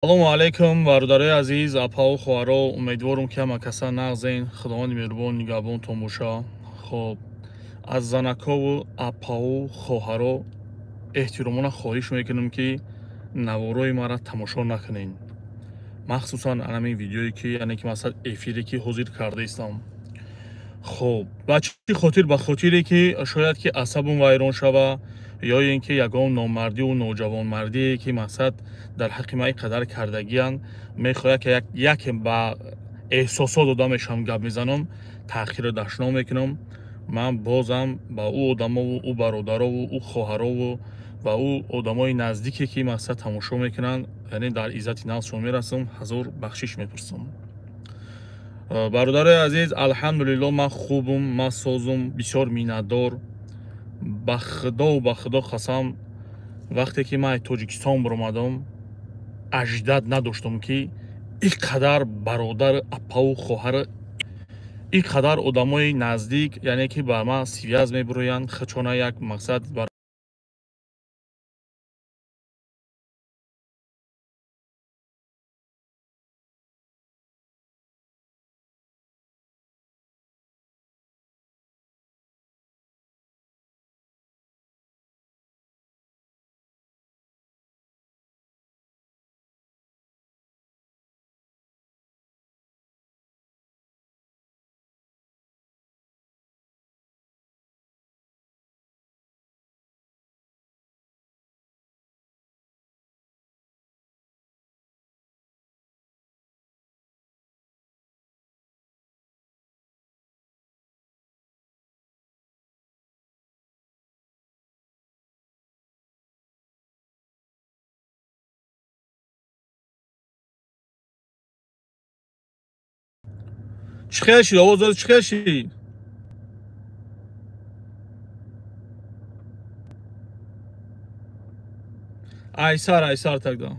Салому алайкум, бародарои азиз, апаву хоҳаро. Умедворам, ки ҳама каса нағзен. Худованди меҳрубон нигаҳбонтон боша. Хоб, аз занакову апаву хоҳаро эҳтиромона хоҳиш мекунам, ки наворои маро тамошо накунед, махсусан анамин видеое, ки яъне ки масалан эфире, ки ҳозир кардаистам. Хоб, ба чӣ хотир? Ба хотире, ки шояд ки асабум вайрон шава ё ин ки ягон номардиву ноҷавонмардие, ки мақсад дар ҳаққи ман ин қадар кардагиянд, мехоҳад, ки яке ба эҳсосот дода мешавам, гап мезанам, таъхирро дашном мекунам. Ман бозам ба ӯ одамову ӯ бародарову ӯ хоҳарову ва ӯ одамои наздике, ки мақсад тамошо мекунанд, яъне дар иззати нафсшон мерасам, ҳазор бахшиш мепурсам. Бародарои азиз, алҳамдулилло, ман хубум, ман созум, бисёр миннатдор ба худову ба худо қасам. Вақте ки ман аз Тоҷикистон баромадам, аждад надоштам, ки ин қадар бародар, апаву хоҳар, ин қадар одамои наздик, яъне ки ба ман связ мебуроянд, хачона як мақсад. Чӣ хел шид овоз? Чӣ хел шид? Айсар, айсар, тогда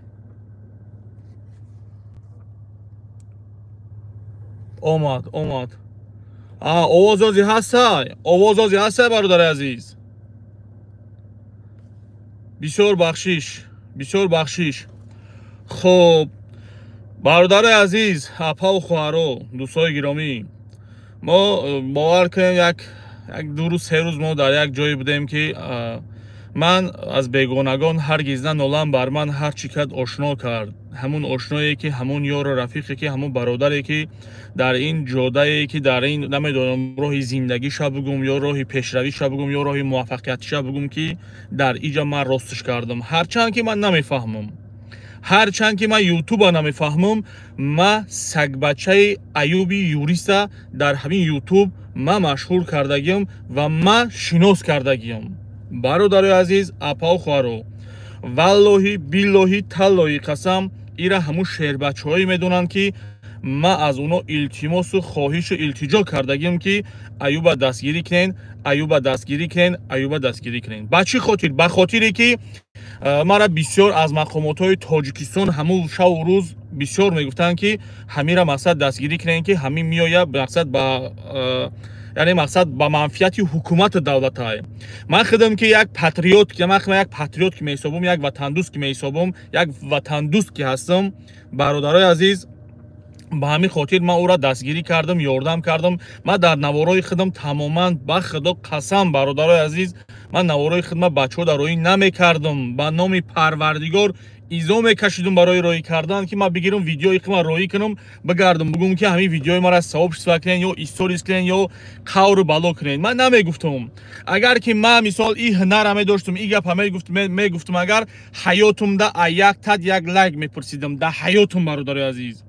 омад, омад. Овоз ози ҳастай, овоз ози ҳастай. Бародари азиз, бисёр бахшиш, бисёр бахшиш. Хоб, бародари азиз, апаву хоҳаро, дӯстои гиромӣ, мо бовар кунем, як 2 рӯз, 3 рӯз мо дар як ҷое будем, ки ман аз бегонагон ҳаргиз нанолам. Бар ман ҳар чӣ кард, ошно кард. Ҳамун ошное, ки ҳамун ёру рафиқе, ки ҳамун бародаре, ки дар ин ҷодае, ки дар ин, намедонам, роҳи зиндагиша бугум ё роҳи пешравиша бугум ё роҳи муваффақиятиша бугум, ки дар иҷа ман ростш кардам. Ҳарчанд ки ман намефаҳмам, ҳарчанд ки ман ютуба намефаҳмам, ман сагбачаи Аюби юриста дар ҳамин ютуб ман машҳур кардагиам ва ман шинос кардагиам. Бародарои азиз, апау хоҳаро, валлоҳи, биллоҳи, таллоҳи қасам, ира ҳамун шербачаҳое медонанд, ки ман аз оно илтимосу хоҳишу илтиҷо кардагиам, ки Аюба дастгирӣ кунен, Аюба дастгирӣ кунен, Аюба дастгирӣ кунен. Ба чӣ хотир? Ба хотире, ки мара бисёр аз мақомотҳои Тоҷикистон ҳамун шаву рӯз бисёр мегуфтанд, ки ҳамира мақсад дастгирӣ кунен, ки ҳамин меояд, мақсад ба, яъне мақсад ба манфиати ҳукумату давлатае. Ман худам ки як патриот, ман худам як патриот ки меҳисобам, як ватандӯст ки меҳисобам, як ватандӯст ки ҳастам, бародарои азиз, ба ҳамин хотир ман ӯро дастгирӣ кардам, ёрдам кардам. Ман дар наворои худам тамоман, ба худо қасам, бародарои азиз, ман наворои худма бачаҳо дар роҳӣ намекардам. Ба номи Парвардигор, изо мекашидум барои роҳӣ кардан, ки ман бигирам, видеои худма роҳӣ кунам, бигардам, бугум, ки ҳамин видеои мара сообщество кунен ё историс кунен ё қавру бало кунен. Ман намегуфтам. Агар ки ман мисол и ҳунара медоштум, и гапа мегуфтум, агар ҳаётумда як тад як лайк мепурсидам дар ҳаётум. Бародарои азиз,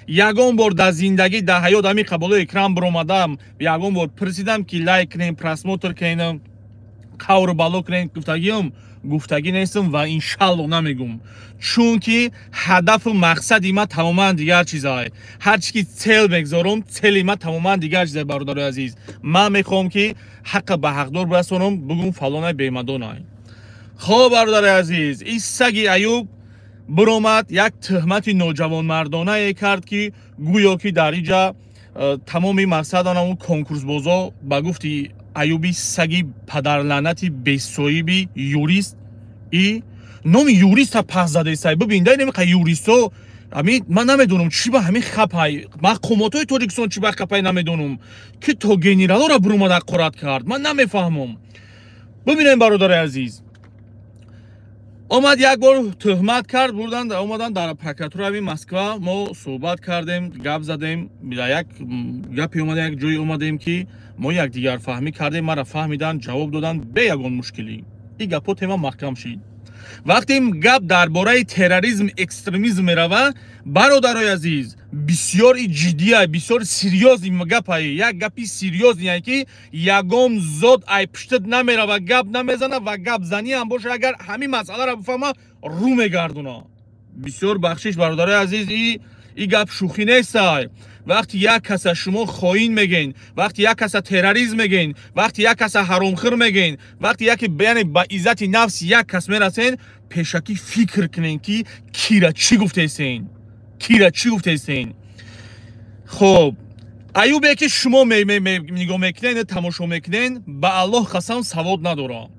ягон бор дар зиндагӣ, дар ҳаёт ҳамин қаболои экран биромадам, ягон бор пурсидам, ки лайк кунем, просмотр кунем, қавру бало кунем, гуфтагиам гуфтагӣ нестам ва иншалло намегум, чунки ҳадафу мақсади ман тамоман дигар чизае. Ҳар чи ки цель мегзорам, цели ман тамоман дигар чизае. Бародарои азиз, ман мехоҳам, ки ҳаққа ба ҳақдор бирасонам, бугум фалонай бемадонай. Хоб, бародари азиз, ин саги Аюб биромад, як тӯҳмати ноҷавонмардонае кард, ки гӯё ки дар иҷа тамоми мақсад анамун конкурсбозо, ба гуфти Аюби саги падарлаънати бесоиби юрист, и номи юриста пас задаистай. Бибин, дар инамиқа юристо Ами ман намедонам, чӣ ба ҳамин хапай мақомотҳои Тоҷикистон, чӣ ба хапай намедонам, ки то генералоро бурумада қурат кард, ман намефаҳмам. Бубинем, бародари азиз, омад, як бор тӯҳмат кард, бурдан, омадан дар прокуратураи Москва, мо суҳбат кардем, гап задем, як гапе омада, як ҷое омадем, ки мо якдигарфаҳмӣ кардем, мара фаҳмидан, ҷавоб додан бе ягон мушкилӣ. Ин гапҳо тема маҳкам шид. Вақте гап дар бораи терроризм, экстремизм мерава, бародарои азиз, бисёри ҷиддия, бисёр серьёзный гапае, як гапи серьёзный, ки ягон зод ай пуштат намерава, гап намезана ва гапзанӣ ҳам боша, агар ҳамин масъаларо бифаҳма, рӯ мегардона. Бисёр бахшиш, бародарои азиз, и гап шӯхӣ нестай. Вақти як каса шумо хоин мегӯен, вақти як каса терроризм мегӯен, вақти як каса ҳаромхӯр мегӯен, вақти яке, яъне ба иззати нафси як кас мерасен, пешакӣ фикр кунен, ки кира чӣ гуфтесен, кира чӣ гуфтесен. Хоб, Аюбе ки шумо нигоҳ мекунен, тамошо мекунен, ба Аллоҳ қасам, савод надорам.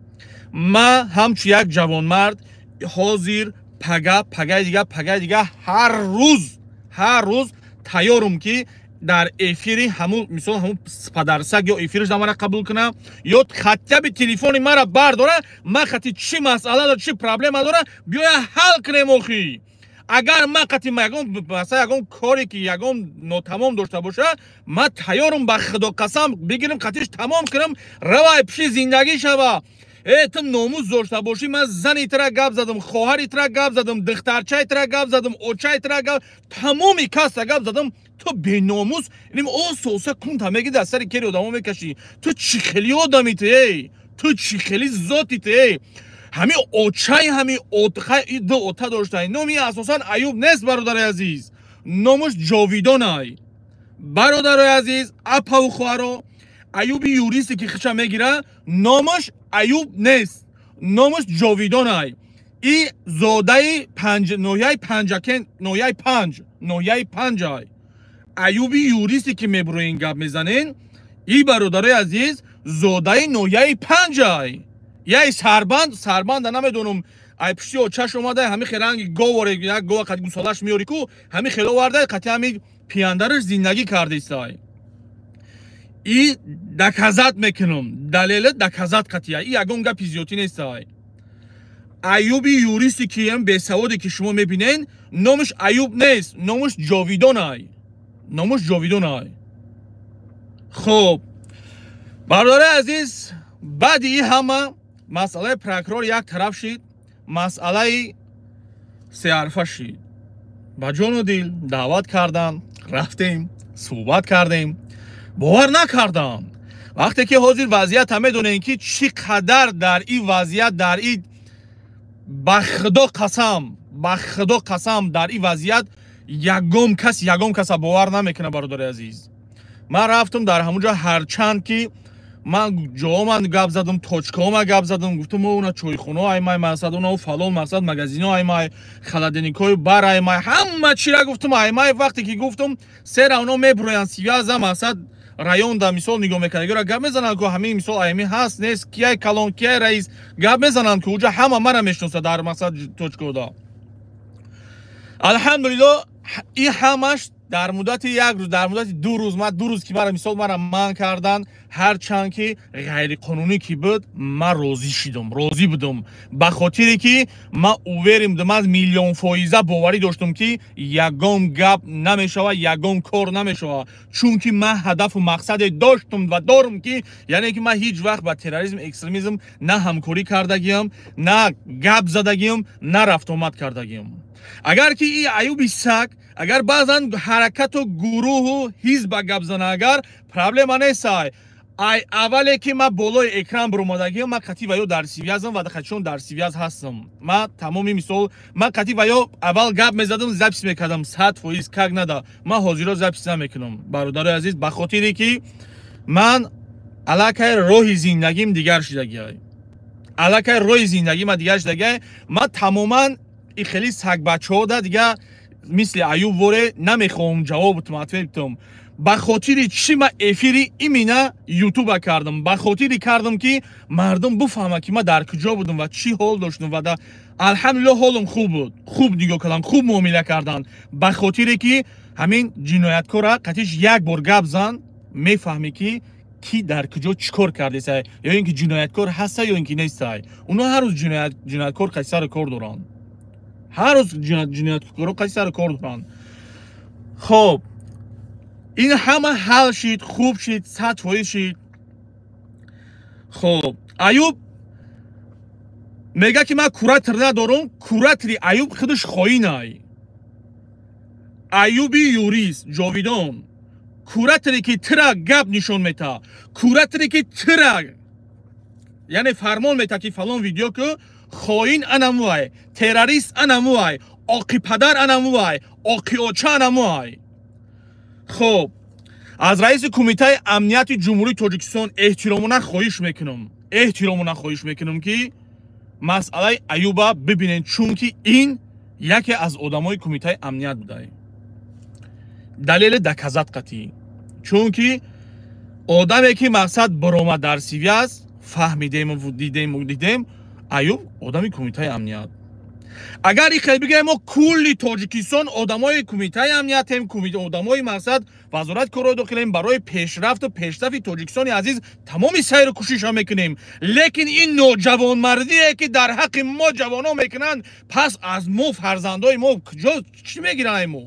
Ма ҳамчун як ҷавонмард ҳозир, пага, пагаи дига, пагаи дига, ҳар рӯз, ҳар рӯз тайёрум, ки дар эфири ҳамун, мисол, ҳамун падарсаг ё эфираш мара қабул куна, ё хотя бы телефони мара бардора, ман хати чӣ масъала дора, чӣ проблема дора, биёя ҳал кунем. Охи, агар ман қати ягон масъала, ягон коре ки ягон нотамом дошта боша, ман тайёрум, ба Худо қасам, бигирим, қатиш тамом кунам, равай пиши зиндагӣ шава. Э, ту номус дошта бошӣ, ман зани тра гап задам, хоҳари тра гап задам, духтарчаи тра гап задам, очаи тра гап, тамоми каса гап задам. Ту беномус ним ососа кунта меги, дар сари кери одамо мекашӣ. Ту чӣ хели одами ту, эй? Ту чӣ хели зоти ту, эй? Ҳами очаи ҳами ду ота доштай. Номи асосан Аюб нест, бародари азиз, номуш Ҷовидонай. Бародарои азиз, апаву хоҳаро, Аюби юристе ки хиша мегира, номаш Аюб нест, номаш Ҷовидонай. И зодаи панҷ, ноҳияи Панҷакен, ноҳияи Панҷ, ноҳияи Панҷай. Аюби юристе ки мебуроин, гап мезанен, и бародарои азиз, зодаи ноҳияи Панҷай. Яй сарбанд, сарбанда намедонам, ай пушти очаш омада, ҳами херанги говоре, як гова қати гусолаш меёри ку, ҳами хело оварда, қати ҳами пияндараш зиндагӣ кардистай. И доказать мекунам, далела доказать қатия, и ягон гапи зиёдтӣ нестай. Аюби юристи ки ам бесаводе ки шумо мебинен, номаш Аюб нест, номаш Ҷовидонай, номаш Ҷовидонай. Хуб, бародари азиз, баъди и ҳама масъалаи прокурор як тараф шид, масъалаи сеарфа шид. Ба ҷону дил даъват кардан, рафтем, суҳбат кардем. Бовар накардам, вақте ки ҳозир вазъията медонем, ки чӣ қадар дар ин вазъият, дар ин, ба Худо қасам, ба Худо қасам, дар ин вазъият ягон кас ягон каса бовар намекунад. Бародари азиз, ман рафтам дар ҳамун ҷо, ҳарчанд ки ман ҷооман гап задам, точкаома гап задам, гуфтам, уна чойхонао аймай, мақсад, уна фалон, мақсад, магазино аймай, холодильникҳои бар аймай, ҳама чира гуфтам аймай. Вақте ки гуфтам, сера оно мебуроянд, связа, мақсад, районда, мисол, нигоҳ мекардагиро гап мезананд, ку ҳамин, мисол, аями ҳаст, нест, кияй калон, кияй раис, гап мезананд, ки уҷа ҳама мара мешиносад дар, мақсад, точкода. Алҳамдулилло, ин ҳамаш дар муддати як рӯз, дар муддати 2 рӯз, ман 2 рӯз ки мара, мисол, мара манъ кардан, ҳарчанд ки ғайриқонунӣ ки буд, ман розӣ шидам, розӣ будам, ба хотире ки ман уверен будам, ман миллионфоиза боварӣ доштам, ки ягон гап намешавад, ягон кор намешавад, чунки ман ҳадафу мақсаде доштам ва дорам, ки яъне ки ман ҳеҷ вақт ба терроризм, экстремизм на ҳамкорӣ кардагиам, на гап задагиам, на рафтуомад кардагиам. Агар ки и Аюби саг, агар баъзан ҳаракату гурӯҳу ҳизба гап зана, агар проблема нестай. Ай аввале ки ман болои экран баромадагиам, ман қатъи ва ё дар связам ва қатишон дар связь ҳастам. Ман тамоми, мисол, ман қатъи ва ё аввал гап мезадам, запись мекардам 100%, как нада. Ман ҳозиро запись намекунам, бародарои азиз, ба хотире ки ман аллакай роҳи зиндагим дигар шидагиай, аллакай роҳи зиндагима дигар шидагиай. Ман тамоман и хели сагбачаҳода дига мисли Аюб воре намехоҳам ҷавоб бутум, ответ бутум. Ба хотири чӣ ман эфири имина ютуба кардам? Ба хотири кардам, ки мардум бифаҳмад, ки ман дар куҷо будам ва чӣ ҳол доштам. Ва алҳамдулилло, ҳолам хуб буд, хуб нигоҳ кардам, хуб муомила карданд. Ба хотире ки ҳамин ҷинояткора қатиш як бор гап зан, мефаҳмӣ, ки ки дар куҷо чӣ кор кардесай, ё ин ки ҷинояткор ҳаста, ё ин ки нестай. Оно ҳар рӯз ҷинояткор қати сари кор доранд, ҳар рӯз ҷинояткоро қати сари кор доранд. Хоб, ин ҳама ҳал шид, хуб шид, 100% шид. Хоб, Аюб мега, ки ман куратор надорам. Куратори Аюб худаш хоинай. Аюби юрист ҷовидон, кураторе ки тира гап нишон мета, кураторе ки тира, яъне, фармон мета, ки фалон видео ку, хоин анамуай, террорист анамуай, оқи падар анамуай, оқи оча анамуай. Хоб, аз раиси Кумитаи амнияти Ҷумҳурии Тоҷикистон эҳтиромона хоҳиш мекунам, эҳтиромона хоҳиш мекунам, ки масъалаи Аюба бибинед, чунки ин яке аз одамои Кумитаи амният будай. Далели доказать қатъӣ, чунки одаме ки мақсад баромад дар связь, фаҳмидему дидему дидем, Аюб одами Кумитаи амният. Агар и хел бигӯем, мо кулли Тоҷикистон одамои Кумитаи амниятем, одамои мақсад Вазорати корҳои дохилем, барои пешрафту пешрафти Тоҷикистони азиз тамоми сайру кӯшиша мекунем. Лекин ин ноҷавонмардие, ки дар ҳаққи мо ҷавонон мекунанд, пас аз мо, фарзандои мо куҷо чӣ мегиранд мо?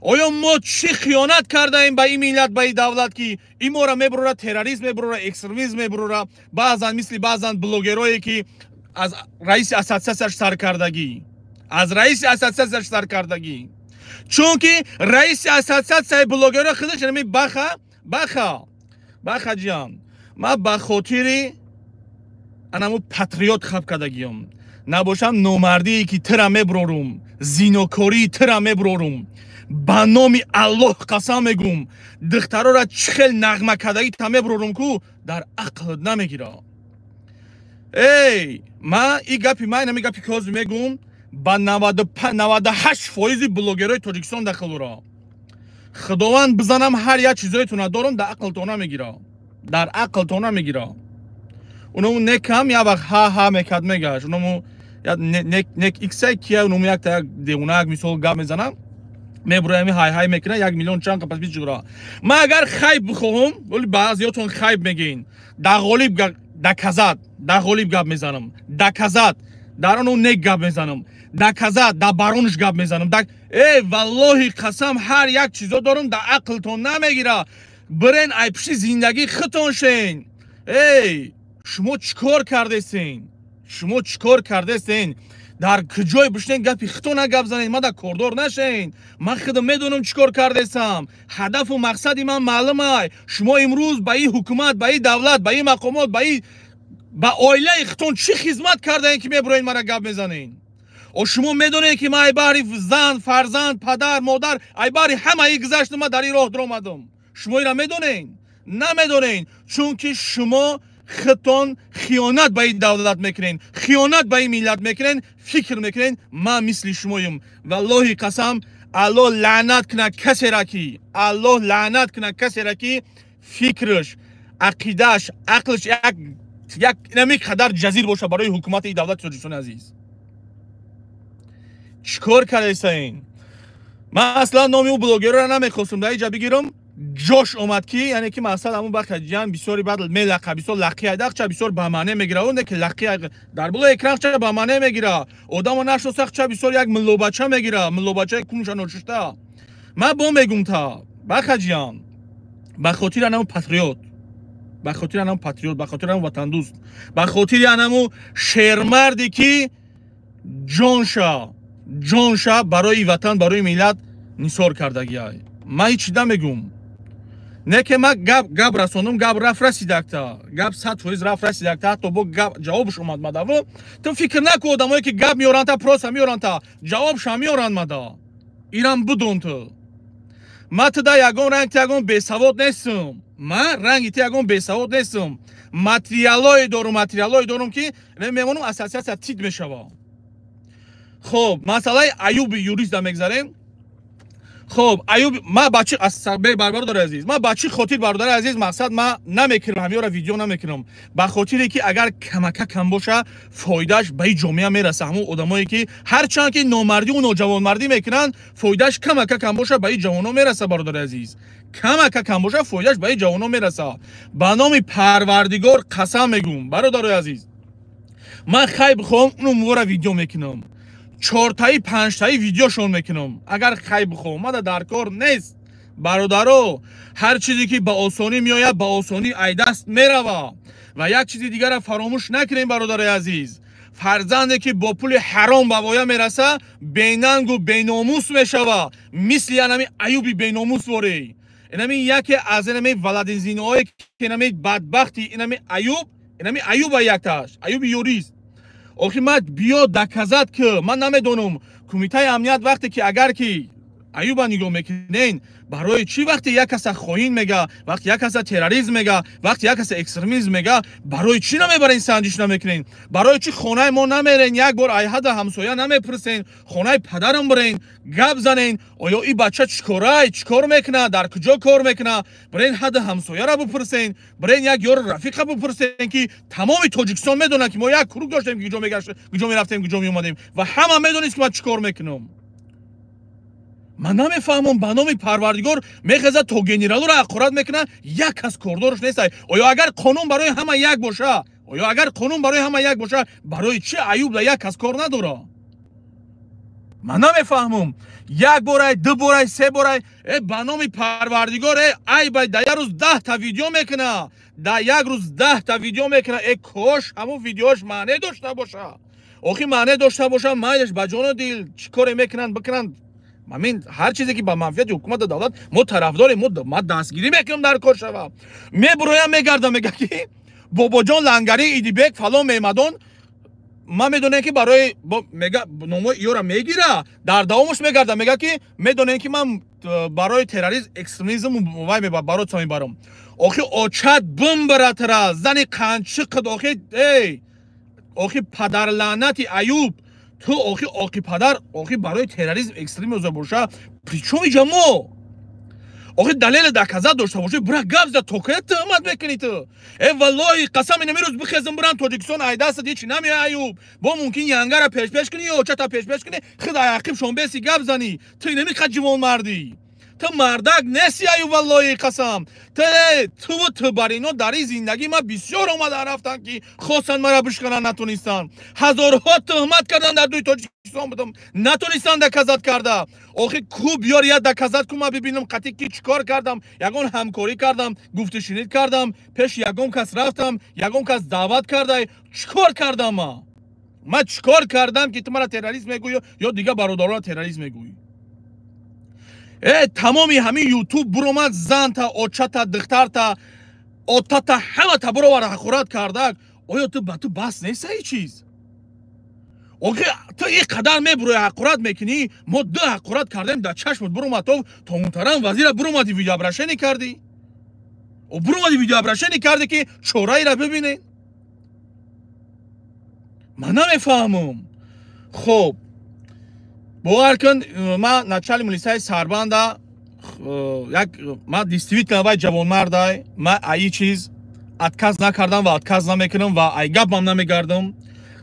Оё мо чӣ хиёнат кардаем ба ин миллат, ба ин давлат, ки ин моро мебурора, терроризм мебурора, экстремизм мебурора? Баъзан мисли баъзан блогерое, ки аз раиси ассотсиатсияш саркардагӣ, аз раиси ассотсиатсияш саркардагӣ, чунки раиси ассотсиатсияи блогеро худаш ами баха, баха, бахаҷиён. Ман ба хотири анаму патриот хаб кардагиём набошам, номардие ки тира мебурорум, зинокории тира мебурорум. Ба номи Аллоҳ қасам мегӯм, духтарора чӣ хел нағма кардагӣ та мебурорум, ку дар ақлат намегира. Эй, ма и гапи ма, инами гапи ки ҳозир мегӯм, ба 98% блогерои Тоҷикистон дахл дора. Худованд бизанам, ҳар як чизоетона дорам, дар ақлтон намегира, дар ақлтон намегира. Уному некам як вақт ҳа ҳа мекард, мегашт. Уному нек иксай кия, уному якта як девонак мисол гап мезанам, мебуроями, ҳай ҳай мекунад, 1 миллион чанд қапас биҷура. Ман агар хайп бихоҳам, вале баъзиётон хайп мегӯин, дар ғолиб доказать, дар ғолиб гап мезанам, доказать, дар оно нек гап мезанам, доказать, дар баронш гап мезанам. Э, валлоҳи қасам, ҳар як чизо дорам, дар ақлтон намегира. Бирен, ай пишти зиндагии худтон шен. Эй, шумо чӣ кор кардесен? Шумо чӣ кор кардесен? Дар куҷое бишнен, гапи худтона гап занед, ман дар кордор нашен. Ман худам медонам, чӣ кор кардесам. Ҳадафу мақсади ман маълумай. Шумо имрӯз ба ин ҳукумат, ба ин давлат, ба ин мақомот, ба ин ба оилаи худтон чӣ хизмат кардаен, ки мебуроед, мара гап мезанед? О, шумо медонед, ки ман ай баҳри зан, фарзанд, падар, модар, ай баҳри ҳамаи гузаштам, ман дар ин роҳ дуромадам. Шумо инра медонед? Намедонед, чунки шумо худтон хиёнат ба ин давлат мекунед, хиёнат ба ин миллат мекунед. Фикр мекунед, ман мисли шумоюм. Валлоҳи қасам, Аллоҳ лаънат кунад касера ки, Аллоҳ лаънат кунад касера ки фикраш, ақидааш, ақлш як нами қадар ҷазир боша барои ҳукумати давлати Тоҷикистони азиз. Чӣ кор кардесаин? Ман аслан номи ӯ блогерро намехостум дар иҷа бигирам. Ҷош омад, ки яъне ки мақсад ҳамун баха ҷан бисёри баъд мелақа, бисёр лақи айдақча, бисёр ба маъне мегира. Оне ки лақи дар болои экранча ба маъне мегира, одамо нашносахча, бисёр як миллобача мегира, миллобачаи кунша ношишта. Ман бо мегум та баха ҷиан, ба хотири анаму патриот, ба хотири анаму патриот, ба хотири анаму ватандӯст, ба хотири анаму шермарде, ки ҷонша барои ватан, барои миллат нисор кардагиай, ман ҳеҷ чиз намегум. Не ки ман гап расондум, гап рафт расидакта, гап 100% рафт расидакта, ҳатто бо гап ҷавобш омад мадаво. Ту фикр наку, одамое ки гап меоранта, просто меоранта, ҷавобша меоранд мада. Ирам будон ту. Ман туда ягон ранг ти ягон бесавод нестам, ман ранги ти ягон бесавод нестам. Материалое дорум, материалое дорум, ки мемонам, ассотсиатсия тит мешава. Хоб, масъалаи Аюби юриста мегзарем. Хоб, Аюб, ма ба чӣ бародари азиз, ма ба чӣ хотир, бародари азиз, мақсад ма намекунам, ҳамёра видео намекунам, ба хотире ки агар камака кам боша, фоидааш ба ин ҷомеа мераса. Ҳамон одамое ки ҳарчанд ки номардиву ноҷавонмардӣ мекунанд, фоидааш камака кам боша, ба ин ҷавоно мераса. Бародари азиз, камака кам боша, фоидааш ба ин ҷавоно мераса. Ба номи Парвардигор қасам мегӯм, бародарои азиз, ман хай бихоҳам, уну мора видео мекунам, чортаи панҷтаи видеошон мекунам, агар хай бихоҳам. Мада дар кор нест, бародаро. Ҳар чизе ки ба осонӣ меояд, ба осонӣ айдаст мерава. Ва як чизи дигарро фаромӯш накунем, бародарои азиз: фарзанде ки бо пули ҳаром ба воя мераса, бенангу беномус мешава, мисли анами Аюби беномус ворӣ. Инами яке аз инами валадинзиноое ки инами бадбахти, инами Аюб, инами Аюба, якташ Аюби юрист. Охи ман биё доказать ки ман намедонам, Кумитаи амният вақте ки агар ки Аюба нигоҳ мекунен, барои чӣ вақте як каса хоин мега, вақте як каса терроризм мега, вақте як каса экстремизм мега, барои чӣ намебарен, санҷиш намекунен? Барои чӣ хонаи мо намерен, як бор айҳада ҳамсоя намепурсен, хонаи падарам бирен, гап занен, оё и бача чӣ корай, чӣ кор мекунад, дар куҷо кор мекунад? Бирен, ҳада ҳамсояра бипурсен, бирен, як ёру рафиқа бипурсен, ки тамоми Тоҷикистон медонад, ки мо як круг доштем, ки куҷо мерафтем, куҷо меомадем, ва ҳама медонист, ки ман чӣ кор мекунам. Ман намефаҳмам, ба номи Парвардигор, мехезад, то генералуро ҳақорат мекунад, як кас кордорш нестай. Оё агар қонун барои ҳама як боша, оё агар қонун барои ҳама як боша, барои чӣ Аюб да як кас кор надора? Ман намефаҳмам. Як борай, ду борай, се борай, э, ба номи Парвардигор, э, айбай, да як рӯз 10-та видео мекуна, да як рӯз 10-та видео мекуна. Э, кош ҳамун видеош маъне дошта боша. Охи маъне дошта боша, майлеш, ба ҷону дил, чӣ коре мекунанд, бикунанд. Ҳамин ҳар чизе ки ба манфиати ҳукумату давлат, мо тарафдорем, ма дастгирӣ мекунам, дар кор шава. Мебуроям, мегардам, мега ки Бобоҷон Лангарӣ, Идибек, фалон мемадон. Ман медонем, ки барои мега номои ёра мегира, дар давомаш мегарда, мега ки медонем, ки ман барои терроризм, экстремизм вай бароца мебарам. Охи очат бимбаратра, зани қанчиқид. Охи эй, охи падарлаънати Аюб, ту охи оқи падар, охи барои терроризм, экстремизм боша, причём иҷа мо? Охи далели доказать дошта бошӣ, бура, гап за. То кая туҳмат мекунӣ ту? Э, валлоҳи қасам, инами рӯз бихезам, бурам Тоҷикистон, айдастат ҳечи намеояд, Аюб. Бо мумкин янгара пешпеш кунӣ ё очата пешпеш кунӣ, худ аяқибшон беси, гап занӣ. Ту инами қа ҷивонмардӣ, ту мардак нести, Аюб, валлоҳи қасам. Туву тубарино дар ин зиндагӣ ман бисёр омада рафтанд, ки хостанд мара бишкананд, натонистанд. Ҳазорҳо туҳмат карданд, дар дуи Тоҷикистон будам, натонистанд доказать карда. Охи ку биёр, я доказать ку, ман бибинам, қатъи ки чӣ кор кардам, ягон ҳамкорӣ кардам, гуфтушунид кардам, пеши ягон кас рафтам, ягон кас даъват кардай, чӣ кор кардам ман? Ман чӣ кор кардам, ки ту мара террорист мегӯӣ ё дигар бародаронро террорист мегӯӣ? Э, тамоми ҳамин Ютуб буромад, занта, очата, духтарта, отата, ҳамата буровар, ҳақорат кардак. Оё ту ба ту бас неста ҳеҷ чиз? Охи ту ин қадар мебурои, ҳақорат мекунӣ, мо ду ҳақорат кардем, дар чашмат буромад, то муҳтарам вазира буромади, видеообращение кардӣ, буромади, видеообращение кардӣ, ки чораеро бибинед. Ман намефаҳмам. Хоб, бовар кун, ман начальник милисаи Сарбанда як, ман действительно вай ҷавонмардай, ман аи чиз отказ накардам ва отказ намекунам ва ай гапам намегардам.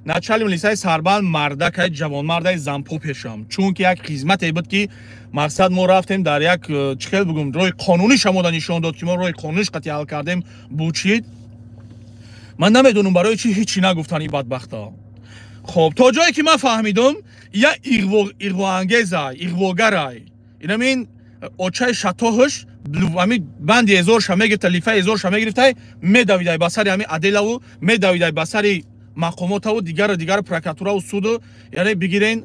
Начальник милисаи Сарбанд мардакай, ҷавонмардай, зампо пешам, чунки як хизмате буд, ки мақсад мо рафтем дар як, чӣ хел бигӯм, роҳи қонуниша мода нишон дод, ки мо роҳи қонуниш қатъи ҳал кардем бучид. Ман намедонам, барои чӣ ҳечи нагуфтан ин бадбахта. Хоб, то ҷое ки ман фаҳмидум, я иғвоангезай, иғвогарай. Инамин очаи шатоҳаш ҳами банди эзорша мегирифта, лифаи эзорша мегирифтай, медавидай ба сари ҳами аделаву, медавидай ба сари мақомотаву дигару дигар, прокуратураву суду, яъне бигирен,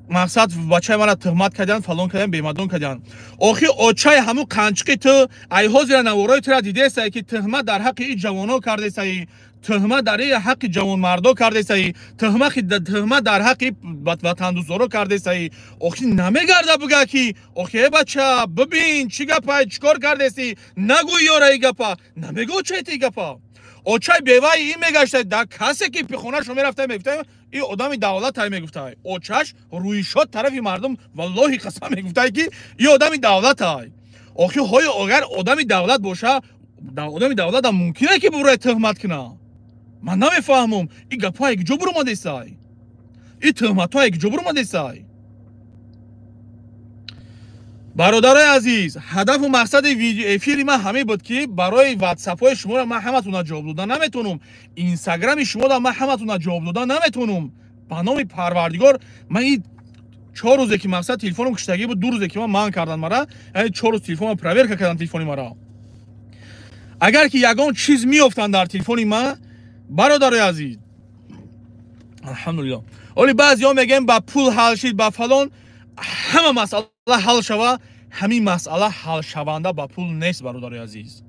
мақсад бачаи мара туҳмат кардиан, фалон кардиан, бемадон кардиан. Охи очаи ҳамун қанчиқи ту, ай ҳозира наворои тура дидесай, ки туҳмат дар ҳаққи и ҷавоно кардесаи, туҳмат дар ҳаққи ҷавонмардо кардесаи, туҳмат дар ҳаққи ватандӯстдоро кардесаи. Охи намегарда буга, ки охи э бача, бибин, чӣ гапай, чӣ кор кардеси, нагӯй ёра и гапа, намегӯ очаи ти гапа. Очаи беваи ин мегашта, дар касе ки пихонашо мерафта, мегуфта. И одами давлатай мегуфтай. Очаш рӯйшод тарафи мардум, валлоҳи қасам мегуфтай, ки и одами давлатай. Охи ҳои агар одами давлат боша, одами давлатам мумкине ки бурай тӯҳмат куна. Ман намефаҳмам, и гапҳое ки ҷо буромадесай, и тӯҳматҳое ки ҷо буромадесай. Бародарои азиз, ҳадафу мақсади эфири ман ҳамин буд, ки барои ватсапҳои шуморо ман ҳаматона ҷавоб дода наметавонам, инстаграми шуморо ман ҳаматона ҷавоб дода наметавонам. Ба номи Парвардигор, ман и 4 рӯзе ки мақсад телефоном киштагӣ буд, 2 рӯзе ки ман манъ кардан мара, яъне 4 рӯз телефонам проверка кардан телефони мара. Агар ки ягон чиз меёфтанд дар телефони ман, бародарои азиз, алҳамдулиллоҳ, оли баъзеҳо мегӯянд ба пул ҳал шид, ба фалон, ҳама масъала ҳал шава, ҳамин масъала ҳалшаванда ба пул нест, бародарои азиз.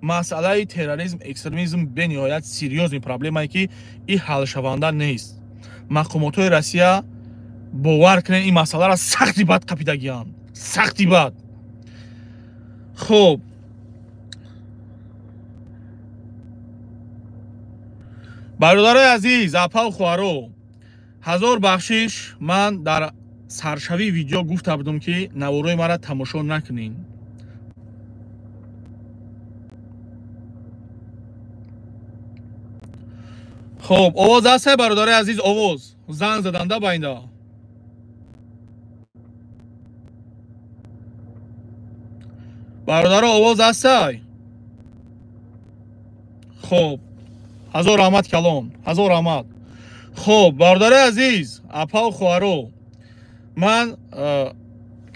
Масъалаи терроризм, экстремизм бениҳоят серьёзный проблемае, ки и ҳалшаванда нест. Мақомотҳои Россия, бовар кунед, ин масъаларо сахти бад қапидагианд, сахти бад. Хуб, бародарои азиз, апау хоҳаро, ҳазор бахшиш, ман дар саршавии видео гуфта будам, ки наворои маро тамошо накунед. Хуб, овоз ҳаст, бародарои азиз? Овоз занг заданда ба инда. Бародаро, овоз ҳастай? Хуб, ҳазор раҳмат калон, ҳазор раҳмат. Хуб, бародарои азиз, апау хоҳаро, ман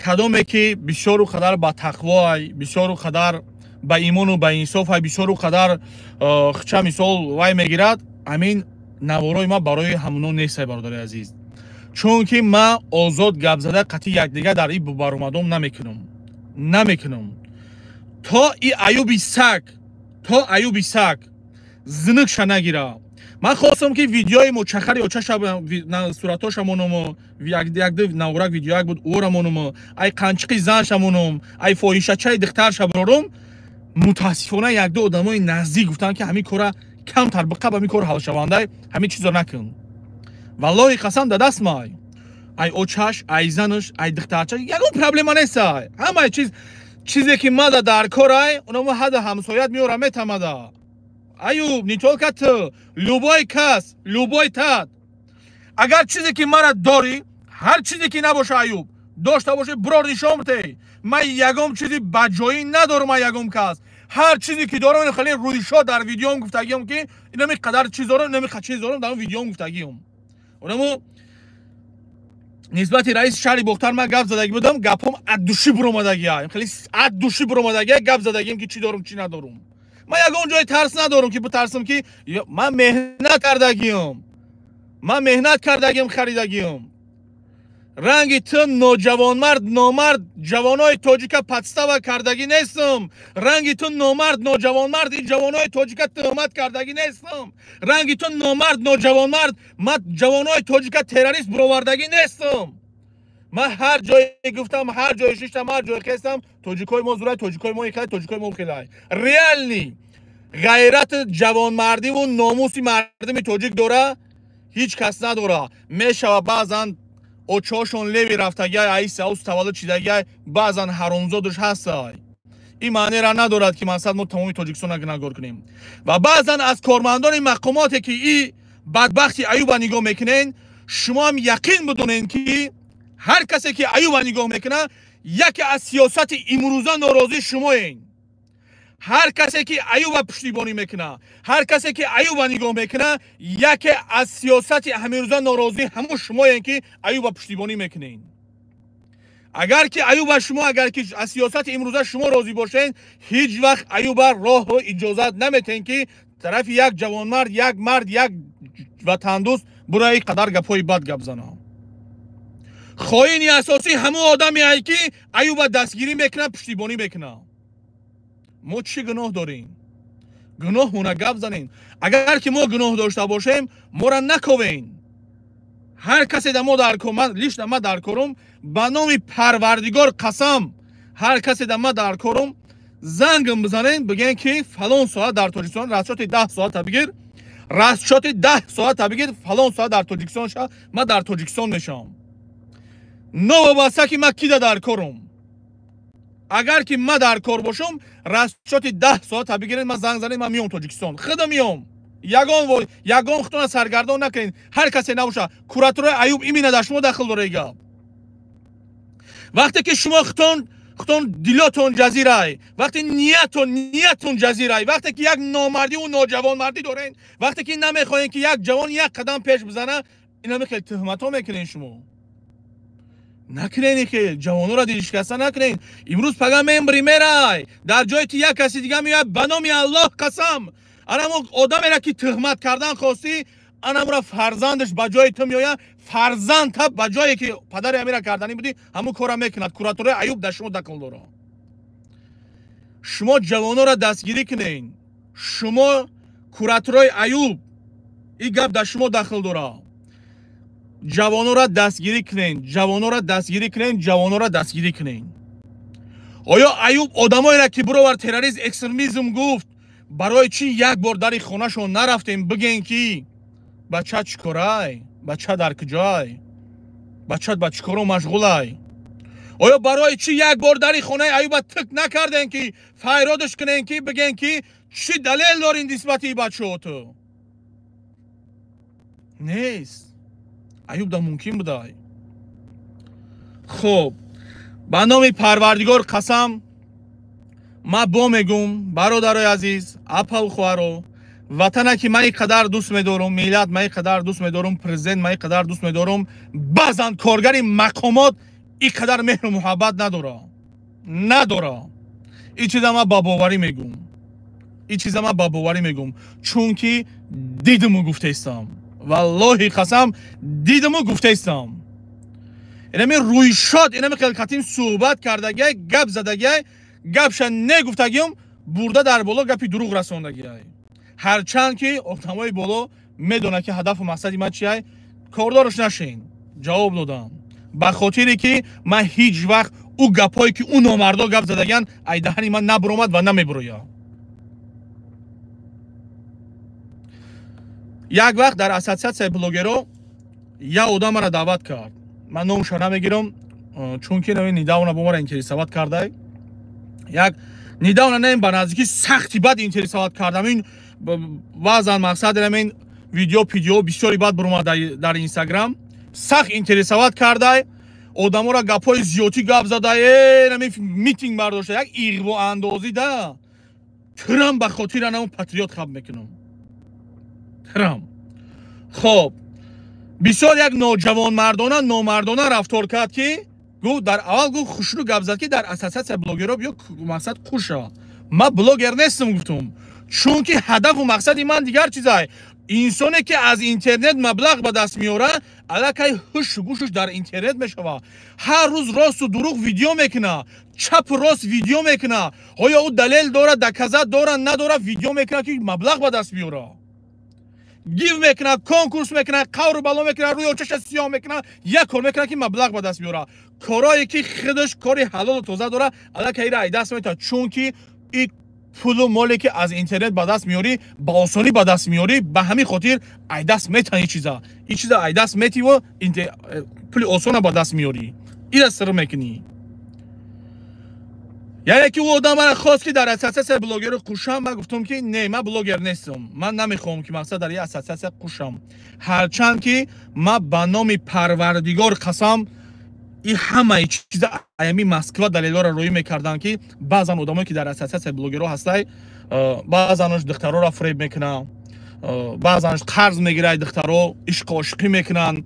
кадоме ки бисёру қадар ба тақвоай, бисёру қадар ба имону ба инсофай, бисёру қадар хча мисол вай мегирад, ҳамин наворои ман барои ҳамуно нестай, бародари азиз. Чунки ман озод гап зада қатъи якдигар дар ин баромадом намекунам, намекунам. То и аюби саг, то аюби саг зинукша нагира. Ман хостам, ки видеои мочахари очаша суратоша моному, якду наврак видеояк буд, ӯра моному, ай қанчиқи занша монум, ай фоҳишачаи духтарша бирорум. Мутаассифона, якду одамои наздик гуфтанд, ки ҳамин кора камтар биқаб, ҳамин кор ҳалшавандай, ҳамин чизо накун. Валлоҳи қасам, да даст май ай очаш, ай занаш, ай духтарча ягон проблема нестай. Ҳамаи чиз, чизе ки мада дар корай, онамо ҳада ҳамсоят меора метамада. Аюб, не только ту, любой кас, любой тат. Агар чизе ки мара дорӣ, ҳар чизе ки набоша, аюб, дошта бошӣ, бирор нишон битей. Ман ягон чизи баҷоӣ надорам, ман ягон кас. Ҳар чизе ки дорам, хеле рӯйшо дар видеом гуфтагиам, ки инами қадар чиз дорам, инами чиз дорам, дар он видеом гуфтагиам. Онамо нисбати раиси шаҳри Бохтар ман гап задагӣ будам, гапҳом от души буромадагия. Хеле от души буромадагия, гап задагиам, ки чӣ дорам, чӣ надорам. Ман ягон ҷои тарс надорам, ки битарсам, ки ман меҳнат кардагиам, ман меҳнат кардагиам, харидагиам. Ранги ту ноҷавонмард, номард ҷавонои тоҷика подстава кардагӣ нестам. Ранги ту номард, ноҷавонмард ин ҷавонои тоҷика тӯҳмат кардагӣ нестам. Ранги ту номард, ноҷавонмард ман ҷавонои тоҷика террорист буровардагӣ нестам. Ман ҳар ҷое гуфтам, ҳар ҷое шиштам, ҳар ҷое хестам, тоҷикои мо зурай, тоҷикои мо ихелай, тоҷикои мо хелай. Реальный ғайрати ҷавонмардиву номуси мардуми тоҷик дора, ҳеҷ кас надора. Мешава, баъзан очошон леви рафтагиай, аиси аус таваллуд шидагиай, баъзан ҳаромзодуш ҳастай. Ин маънеро надорад, ки мақсад мо тамоми Тоҷикистонро гунаҳгор кунем. Ва баъзан аз кормандони мақомоте, ки и бадбахти Аюба нигоҳ мекунен, шумоам яқин бидонед, ки ҳар касе ки Аюба нигоҳ мекунад, яке аз сиёсати имрӯза норозӣ шумоен. Ҳар касе ки Аюба пуштибонӣ мекунад, ҳар касе ки Аюба нигоҳ мекунад, яке аз сиёсати ҳамирӯза норозӣ ҳамун шумоен, ки Аюба пуштибонӣ мекунед. Агар ки Аюба шумо, агар ки аз сиёсати имрӯза шумо розӣ бошед, ҳеҷ вақт Аюба роҳу иҷозат наметиҳед, ки тарафи як ҷавонмард, як мард, як ватандӯст бураи қадар гапҳои бад гап занад. Хоини асосӣ ҳамун одаме, ки Аюба дастгирӣ мекунад, пуштибонӣ мекунад. Мо чӣ гуноҳ дорем? Гуноҳмона гап занем. Агар ки мо гуноҳ дошта бошем, моро наковен. Ҳар касе да мо дар кор, ман лично ма дар корум, ба номи Парвардигор қасам, ҳар касе да ма дар корум, зангм бизанем, бигӯем, ки фалон соат дар Тоҷикистон расчёти 10 соата бигир, Расчёти 10 соата бигир, фалон соат дар Тоҷикистон ша, ман дар Тоҷикистон мешавам. Новобаста ки ман кида дар корум. Агар ки ман дар кор бошам, расчёти 10 соата бигиред, ман занг занед, ман миём Тоҷикистон. Худам миём. Ягон худтона саргардон накунед. Ҳар касе набоша. Кураторои Аюб имина дар шумо дахл дора гап. Вақте ки шумо худтон дилотон ҷазирай, вақте ниятон ҷазирай, вақте ки як номардиву ноҷавонмардӣ дорен, вақте ки намехоҳем ки як ҷавон як қадам пеш бизана, инаме хеле туҳматҳо мекунен шумо. Накунен хел, ҷавононро дилшикаста накунен. Имрӯз пага мембри мерай, дар ҷое ки як каси дига меояд, ба номи Аллоҳ қасам, анамо одамеро ки туҳмат кардан хостӣ, анамура фарзандаш ба ҷои ту меояд, фарзанд та ба ҷое ки падари амира карданӣ будӣ, ҳамун корра мекунад. Кураторои Аюб дар шумо дахл дорад. Шумо ҷавононро дастгирӣ кунед. Шумо кураторои Аюб, ин гап дар шумо дахл дорад. Ҷавононро дастгирӣ кунед, ҷавононро дастгирӣ кунед, ҷавононро дастгирӣ кунед. Оё Аюб одамоеро ки бировар терроризм, экстремизм гуфт, барои чӣ як бор дари хонашон нарафтем бигӯем ки бача чӣ корай, бача дар куҷой, бача ба чӣ коро машғулай? Оё барои чӣ як бор дари хонаи Аюба тик накардем ки файродаш кунем ки бигӯем ки чӣ далел дорин нисбати бачаҳо ту? Нест. Аюб да мумкин будай. Хоб, ба номи Парвардигор қасам, ман бо мегум, бародарои азиз, апаву хоҳаро, ватана ки ман ин қадар дӯст медорум, миллат ман ин қадар дӯст медорум, президент ман ин қадар дӯст медорум, баъзан коргари мақомот ин қадар меҳру муҳаббат надора. Надора. Ин чиза ман ба боварӣ мегум. Ин чиза ман ба боварӣ мегум, чунки дидиму гуфтаистам. Валлоҳи қасам, дидиму гуфтаистам. Инами рӯйшод, инами хелкатим суҳбат кардагиай, гап задагиай, гапша негуфтагиум, бурда дар боло гапи дурӯғ расондагиай. Ҳарчанд ки одамои боло медонад ки ҳадафу мақсади ман чиай, кордорш нашин. Ҷавоб додам. Ба хотире ки ман ҳеҷ вақт ӯ гапҳое ки ӯ номардо гап задагиян, ай даҳани ман набуромад ва намебурояд. Як вақт дар ассотсиатсияи блогеро як одам маро даъват кард. Ман номашро намегирам, чунки недавно бо маро интересоват кардай. Як недавно не, ба наздикӣ сахти бад интересоват кардам. Ин баъзан мақсад ин видео пидео бисёри бад буромад дар Инстаграм. Сахт интересоват кардай, одаморо гапҳои зиёдӣ гап задай, нами митинг бардошта, як иғвоандозӣ да. Тирам ба хотир анам патриот хаб мекунам. Тирам. Хоб, бисёр як ноҷавонмардона, номардона рафтор кард ки гуфт, дар аввал гуфт хушрӯ гап зад ки дар ассотсиатсияи блогерро биё мақсад қуша. Ман блогер нестам гуфтум, чунки ҳадафу мақсади ман дигар чизай. Инсоне ки аз интернет маблағ ба даст меорад, аллакай ҳушу гӯшаш дар интернет мешавад. Ҳар рӯз росту дурӯғ видео мекунад, чапу рост видео мекунад. Оё ӯ далел дорад, доказат дорад, надорад, видео мекунад ки маблағ ба даст биёрад. Гив мекунад, конкурс мекунад, қавру бало мекунад, рӯи очаша сиёҳ мекунад, як кор мекунад ки маблағ ба даст биёрад. Корое ки худаш кори ҳалолу тоза дорад, аллакай ира ай даст метавад, чунки и пулу моле ки аз интернет ба даст меёрӣ, ба осонӣ ба даст меёрӣ, ба ҳамин хотир ай даст метавонӣ чиза. Ин чиза ай даст метиву пули осона ба даст меёрӣ. Ира сир мекунӣ. Яъне ки ӯ одам мара хост ки дар ассотсиатсияи блогерро қушам, ман гуфтам ки не, ман блогер нестам. Ман намехоҳам ки мақсад дар ин ассотсиатсия қушам. Ҳарчанд ки ман ба номи Парвардигор қасам, ин ҳамаи чиза аями Москва далелҳоро роӣ мекарданд ки баъзан одамое ки дар ассотсиатсияи блогерҳо ҳастай, баъзанош духтарҳоро фиреб мекунанд, баъзанош қарз мегирад духтарҳо, ишқу ошиқӣ мекунанд,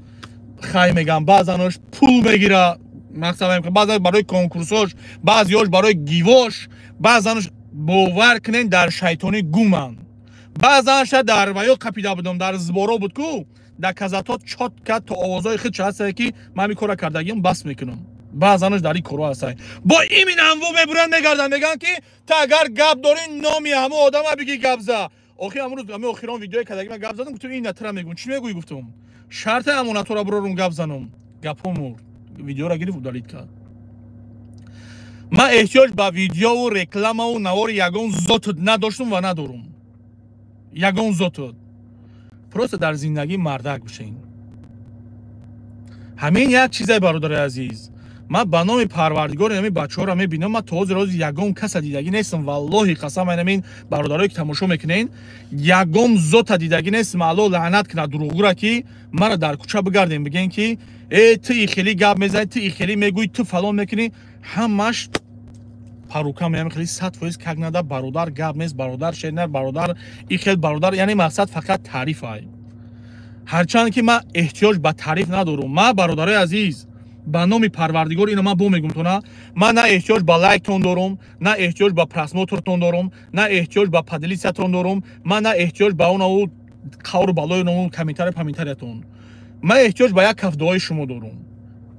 хай мегӯянд, баъзанош пул мегирад, мақсад баъзан барои конкурсош, баъзеҳош барои гивош, баъзанош бовар кунед дар шайтонӣ гуманд. Баъзанша дар ваё қапида будам, дар зборо буд ку, дар казато чотка то овозҳои худ ҳастае ки ман ҳамин корро кардагиам бас мекунам. Баъзанош дар ин корҳо ҳастае. Бо имин анву мебуранд, мегарданд, мегӯянд ки ту агар гап дорӣ номи ҳамон одама бигӣ гап за. Охир амрӯз ҳамин охирон видеое кардаги ман гап задам, гуфтам ин натра мегӯм. Чӣ мегӯӣ гуфтам? Шарте амонатора бурорум гап занам. Гапҳо мурд. Видеоро гирифт, удалит кард. Ман эҳтиёҷ ба видеову рекламаву навори ягон зотд надоштум ва надорум. Ягон зотд. Просто дар зиндагӣ мардак бошен. Ҳамин як чизе, бародари азиз, ман ба номи Парвардигор ҳамин бачаҳоро мебинам, ман то ҳозир рози ягон каса дидагӣ нестам, валлоҳи қасам, ҳамин бародарое ки тамошо мекунен, ягон зота дидагӣ нестам. Аллоҳ лаънат кунад дурӯғгӯра, ки мара дар кӯча бигардем, бигӯен ки э, ту и хеле гап мезанӣ, ту и хеле мегӯӣ, ту фалон мекунӣ. Ҳамаш парука меям, хеле 100% как нада, бародар гап нест, бародар шернар, бародар и хел, бародар, яъне мақсад фақат таъриф ай. Ҳарчанд ки ман эҳтиёҷ ба таъриф надорум. Ман, бародарои азиз, ба номи Парвардигор, ино ман бо мегум тона, ман на эҳтиёҷ ба лайктон дорум, на эҳтиёҷ ба просмотртон дорум, на эҳтиёҷ ба поделиться-тон дорум, ман на эҳтиёҷ ба онаву қавру балои ному комментарий памментариятон. Ман эҳтиёҷ ба як каф дуои шумо дорум.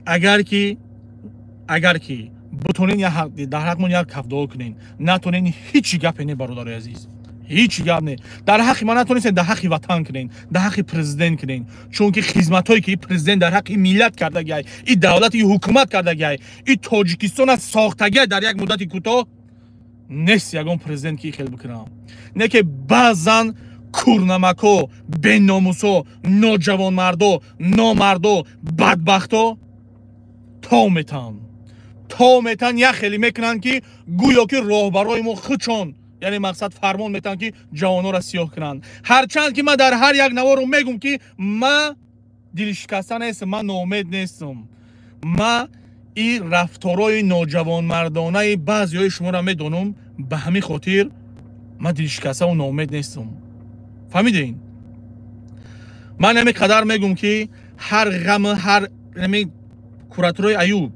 Агар ки бутонен, дар ҳақмон як каф дуо кунен. Натонен, ҳичи гапе не, бародарои азиз, ҳеҷ гап не. Дар ҳаққи ман натонистен, дар ҳаққи ватан кунен, дар ҳаққи президент кунен, чунки хизматҳое ки президент дар ҳаққи миллат кардагиай, и давлат, и ҳукумат кардагиай, и Тоҷикистона сохтагиай дар як муддати кӯтоҳ, нест ягон президент ки хел бикунам. Не ки баъзан курнамако, беномусо, ноҷавонмардо, номардо, бадбахто то метан, то метан, як хеле мекунанд, ки гӯё ки роҳбарои мо худшон, яъне мақсад, фармон метаҳанд, ки ҷавононро сиёҳ кунанд. Ҳарчанд ки ман дар ҳар як наворо мегум, ки ман дилшикаста нестам, ман ноумед нестам. Ман и рафторои ноҷавонмардонаи баъзеҳои шуморо медонам, ба ҳамин хотир ман дилшикаставу ноумед нестам. Фаҳмидем? Ман ҳамин қадар мегум, ки ҳар ғаму ҳар ҳамин кураторои Аюб,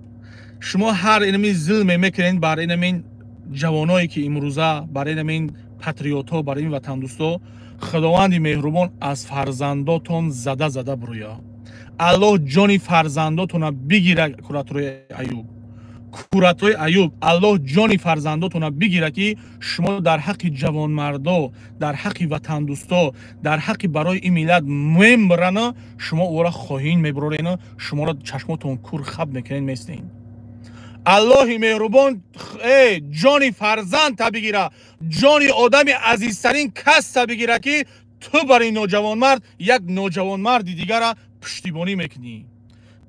шумо ҳар инами зулме мекунед бар инамин ҷавоное ки имрӯза, бар инамин патриотҳо, бар ин ватандӯстҳо, Худованди меҳрубон аз фарзандотон зада зада буроя. Аллоҳ ҷони фарзандотона бигира, кураторои Аюб, кураторои Аюб, Аллоҳ ҷони фарзандотона бигира, ки шумо дар ҳаққи ҷавонмардо, дар ҳаққи ватандӯсто, дар ҳаққи барои ин миллат мембарана, шумо ӯро хоҳин мебурорена, шуморо чашмотон кур хаб мекунед, местен. Аллоҳи меҳрубон ҷони фарзандта бигира, ҷони одами азизтарин каста бигира, ки ту бар ин ноҷавонмард, як ноҷавонмарди дигара пуштибонӣ мекунӣ.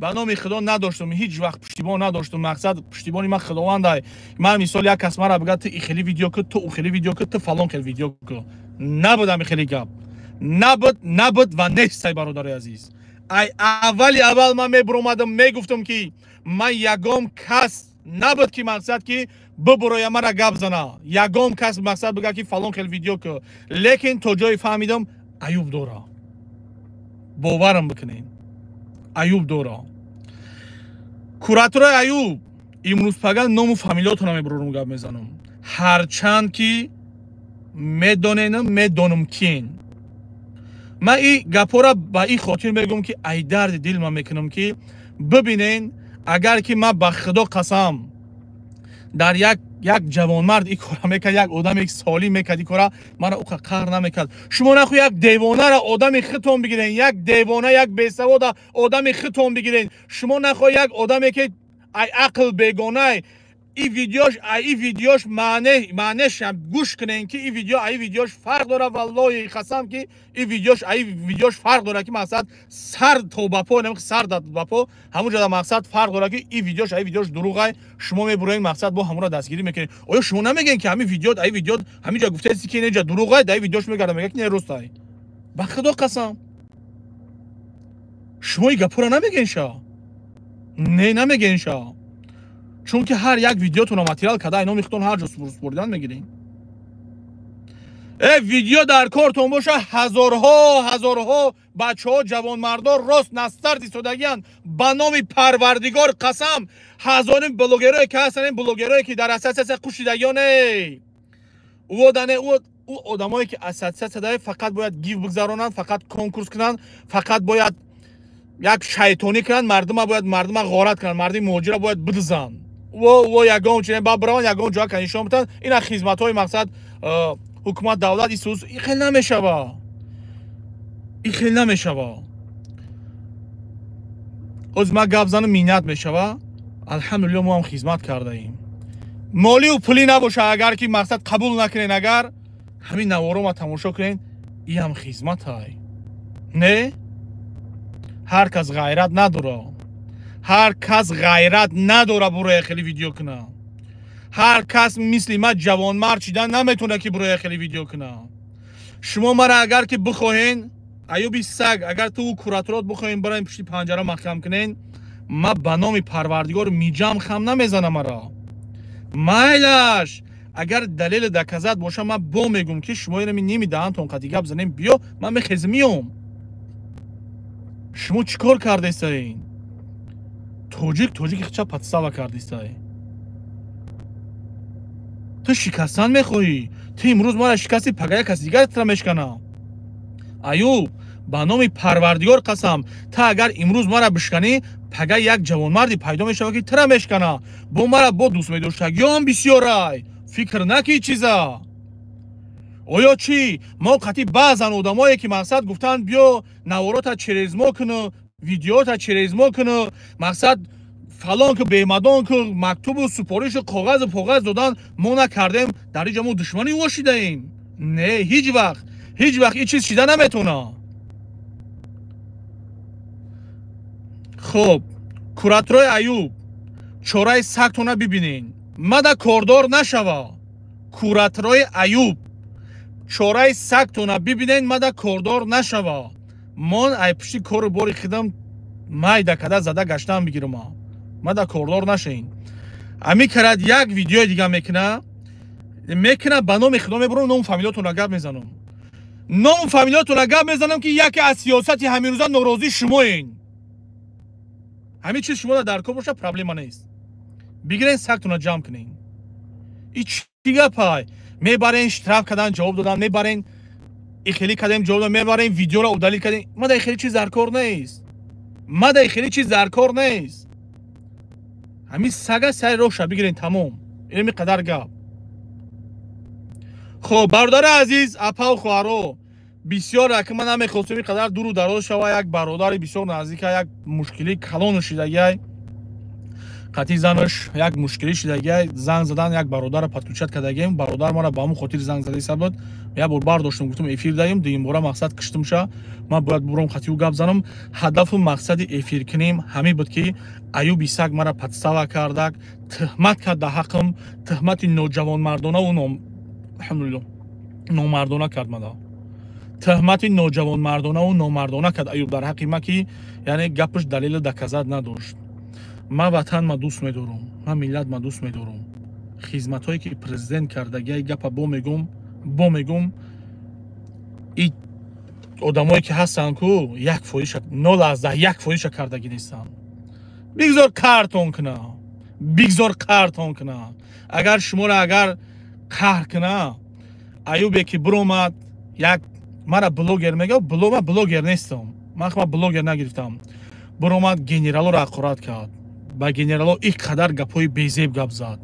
Ба номи Худо, надоштум, ҳеҷ вақт пуштибон надоштум. Мақсад, пуштибони ман Худовандай. Ман, мисол, як кас мара бигӯяд: «Ту и хели видео ку, ту у хели видео ку, ту фалон хел видео ку», набуд. Ами хели гап набуд, набуд ва нестай, бародари азиз. Ай аввали аввал ман мебуромадам, мегуфтам, ки ман ягон кас набуд, ки мақсад, ки бибуроя, мара гап зана, ягон кас, мақсад, бигӯяд, ки фалон хел видео ку. Лекин то ҷое фаҳмидам, аюб дора, боварам бикунед, аюб дора кураторои Аюб. Имрӯз пага ному фамилиётона мебурорум, гап мезанам. Ҳарчанд ки медоненам, медонам киен. Ман и гапҳоро ба ин хотир мегӯям, ки ай дарди дил ман мекунам, ки бибинен, агар ки ман, ба Худо қасам, дар як ҷавонмард ин кора мекард, як одаме солим мекард ин кора, мара уқа қаҳр намекард. Шумо наху як девонара одами худтон бигирен, як девона, як бесавода одами худтон бигирен. Шумо нахо як одаме ки ай ақл бегонай, и видеош ай и видеош маънешам гӯш кунен, ки и видео ай видеош фарқ дора. Валлоҳи қасам, ки и видеош ай видеош фарқ дора, ки мақсад, сар то ба по, сар ба по ҳамун ҷода, мақсад, фарқ дора, ки и видеош ай видеош дурӯғай. Шумо мебуроед, мақсад, бо ҳамонро дастгирӣ мекунед. Оё шумо намегӯед, ки ҳамин видео ай видео ҳамин ҷо гуфтаест, ки инҷа дурӯғай, дар видеош мегарда, мегӯяд, ки не, ростай? Ба Худо қасам, шумо и гапҳоро намегӯед ша? Не, намегӯед ша, чунки ҳар як видеотонро материал карда, ай номи худтон ҳар ҷо супоридан мегирем. Э, видео дар кортон боша, ҳазорҳо, ҳазорҳо бачаҳо, ҷавонмардо рост настард истодагиянд. Ба номи Парвардигор қасам, ҳазорин блогерое ки ҳастанд, ин блогерое ки дар ассотсиатсия қушидагиёне, ӯ одамое ки ассотсиатсия дае, фақат бояд гив бигзаронанд, фақат конкурс кунанд, фақат бояд як шайтонӣ кунанд, мардума бояд, мардума ғорат кунанд, мардуми муҳоҷира бояд бидизанд. Во ягон чи ба бираванд, ягон ҷоя ка нишон битанд, ина хизматҳои, мақсад, ҳукумат, давлат исус. И хел намешава, и хел намешава. Ҳозир ман гап занам, миннат мешава. Алҳамдулилло, мо ҳам хизмат кардаем. Молию пулӣ набоша, агар ки, мақсад, қабул накунен, агар ҳамин наворо ма тамошо кунен, иам хизматай. Не, ҳар кас ғайрат надора, ҳар кас ғайрат надора буроя хеле видео куна. Ҳар кас мисли ман ҷавонмард шида наметавона ки буроя хеле видео куна. Шумо мара агар ки бихоҳен, Аюби саг, агар ту кураторот бихоҳен барои пушти панҷара маҳкам кунен, ма ба номи Парвардигор миҷам хам намезанам мара. Майлаш, агар далели доказать боша, ман бо мегум ки шумо инами ними даҳантон қати гап занем, биё, ман мехезм миём. Шумо чӣ кор кардестаин? Тоҷик тоҷики хича подстава кардестай. Ту шикастан мехоҳӣ, ту имрӯз мара шикасти, пага як каси дигар тра мешкана. Аюб, ба номи Парвардигор қасам, ту агар имрӯз мара бишканӣ, пага як ҷавонмарде пайдо мешавад ки тра мешкана. Бо мара бо дӯстмедоштагиём бисёрай, фикр накӣ чиза. Оё чӣ мо қатъи баъзан одамое ки мақсад гуфтанд биё наворота через мо куну, видеота через мо куну, мақсад фалон ку, бемадон ку, мактубу супоришу коғазу поғаз додан, мо накардем, дар инҷа мо душмани ӯ шидаем? Не, ҳеҷ вақт, ҳеҷ вақт ин чиз шида наметавона. Хуб, кураторои Аюб, чораи сагтона бибинен, мада кордор нашава. Кураторои Аюб, чораи сагтона бибинен, мада кордор нашава. Мон ай пушти кору бори хидам майда када зада гаштан бигирма, мада кордор нашаин. Ами карад як видеои дига мекуна, ба номи Худо мебурам, ному фамилиятонро гап мезанам, ному фамилиятонро гап мезанам, ки яке аз сиёсати ҳамирӯза норозӣ шумоен. Ҳамин чиз шумо дар кор боша, проблема нест. Бигирен сагтонро ҷамъ кунен. И чӣ гапай? Мебарен штраф кардан ҷавоб додан, мебарен ихелӣ кардем ҷавоб додан, мебарен видеоро удалить кардем. Мада хеле чиз дар кор нест, мада хеле чиз дар кор нест. Ҳамин сага сари роҳша бигирен, тамом. Инами қадар гап. Хоб, бародари азиз, апаву хоҳаро, бисёр аки ман намехостам ин қадар дуру дароз шава. Як бародари бисёр наздика як мушкили калон шидагиай, қатъи занаш як мушкилӣ шидагиай, занг задан як бародарро подключать кардагием. Бародар мара ба ҳамон хотир занг задаиса буд. Як бор бардоштам, гуфтам эфир даем, дуюмбора мақсад киштамша, ман бояд бурам қатъи ӯ гап занам. Ҳадафу мақсади эфир кунем ҳамин буд ки Аюби саг мара подстава кардак, тӯҳмат кард дар ҳаққам, тӯҳмати ноҷавонмардонаву алҳамдулилло номардона кард мада. Тӯҳмати ноҷавонмардонаву номардона кард Аюб дар ҳаққи ма, ки яъне гапаш далелу доказать надошт. Ман ватан ма дӯст медорам, ман миллат ма дӯст медорам. Хизматҳое ки президент кардагиай гапа бо мегум, бо мегум, и одамое ки ҳастанд ку як фоизша, 0,1 фоизша кардагӣ нестанд. Бигзор қаҳртон куна, бигзор қаҳртон куна. Агар шуморо агар қаҳр куна, Аюбе ки биромад як мара блогер мега, ман блогер нестам, ман хма блогер нагирифтам. Биромад генералоро ҳақорат кард, ба генерало ин қадар гапҳои безеб гап зад,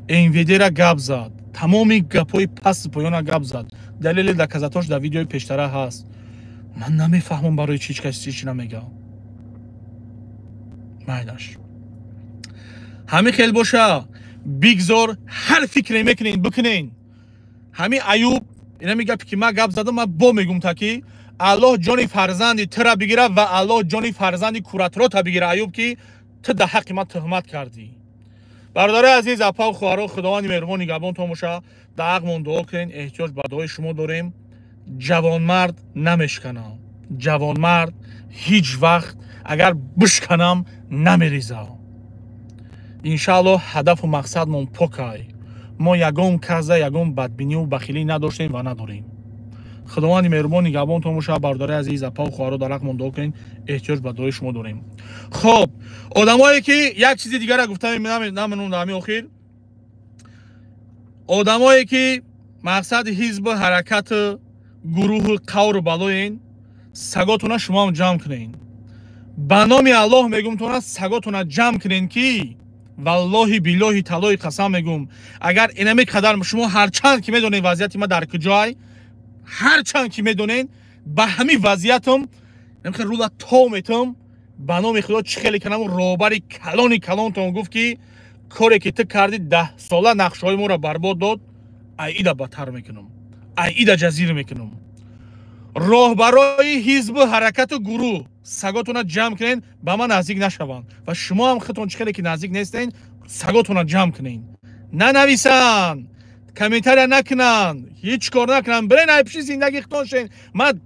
МВД-ра гап зад, тамоми гапҳои пасту поёна гап зад. Далели доказатош дар видеои пештара ҳаст. Ман намефаҳмам барои чӣ ҳеҷ кас чӣ намега. Майлаш, ҳамин хел боша, бигзор ҳар фикре мекунен бикунен. Ҳамин Аюб инами гапе ки ман гап задам, ман бо мегум та ки Аллоҳ ҷони фарзанди тура бигира ва Аллоҳ ҷони фарзанди куратрота бигира, Аюб, ки ту дар ҳаққи ман тӯҳмат кардӣ. Бародари азиз, апаву хоҳаро, Худованди меҳрубон нигаҳбонтон боша. Дар ҳаққмон дуо кунен, эҳтиёҷ ба дуои шумо дорем. Ҷавонмард намешканам, ҷавонмард ҳеҷ вақт агар бишканам намерезам. Иншааллоҳ ҳадафу мақсадмон покай. Мо ягон каза, ягон бадбинию бахилӣ надоштем ва надорем. Худованди меҳрубон нигаҳбонтон боша. Бародари азиз, апаву хоҳаро, дар ҳаққмон дуо кунед, эҳтиёҷ ба дуои шумо дорем. Хоб, одамое ки як чизи дигара гуфта намонам дар ҳамин охир, одамое ки мақсади ҳизбу ҳаракату гурӯҳу қавру балоен, саготона шумоам ҷамъ кунед. Ба номи Аллоҳ мегумтона, саготона ҷамъ кунед, ки валлоҳи биллоҳи таллоҳи қасам мегум, агар инами қадар шумо ҳарчанд ки медонед вазъияти ма дар куҷой, ҳарчанд ки медонед ба ҳамин вазъиятам намхел рула то метам, ба номи Худо чӣ хеле канам роҳбари калони калонтон гуфт ки коре ки ту кардӣ 10 сола нақшаҳои моро барбод дод, ай ида бадтар мекунам, ай ида ҷазир мекунам. Роҳбарои ҳизбу ҳаракату гурӯҳ саготона ҷамъ кунен, ба ман наздик нашаванд. Ва шумо ҳам худтон чӣ хеле ки наздик нестен, саготона ҷамъ кунен. Нанависанд, комментария накунанд, ҳеҷ кор накунанд. Бирен ай пиши зиндагӣ худтон шен. Ман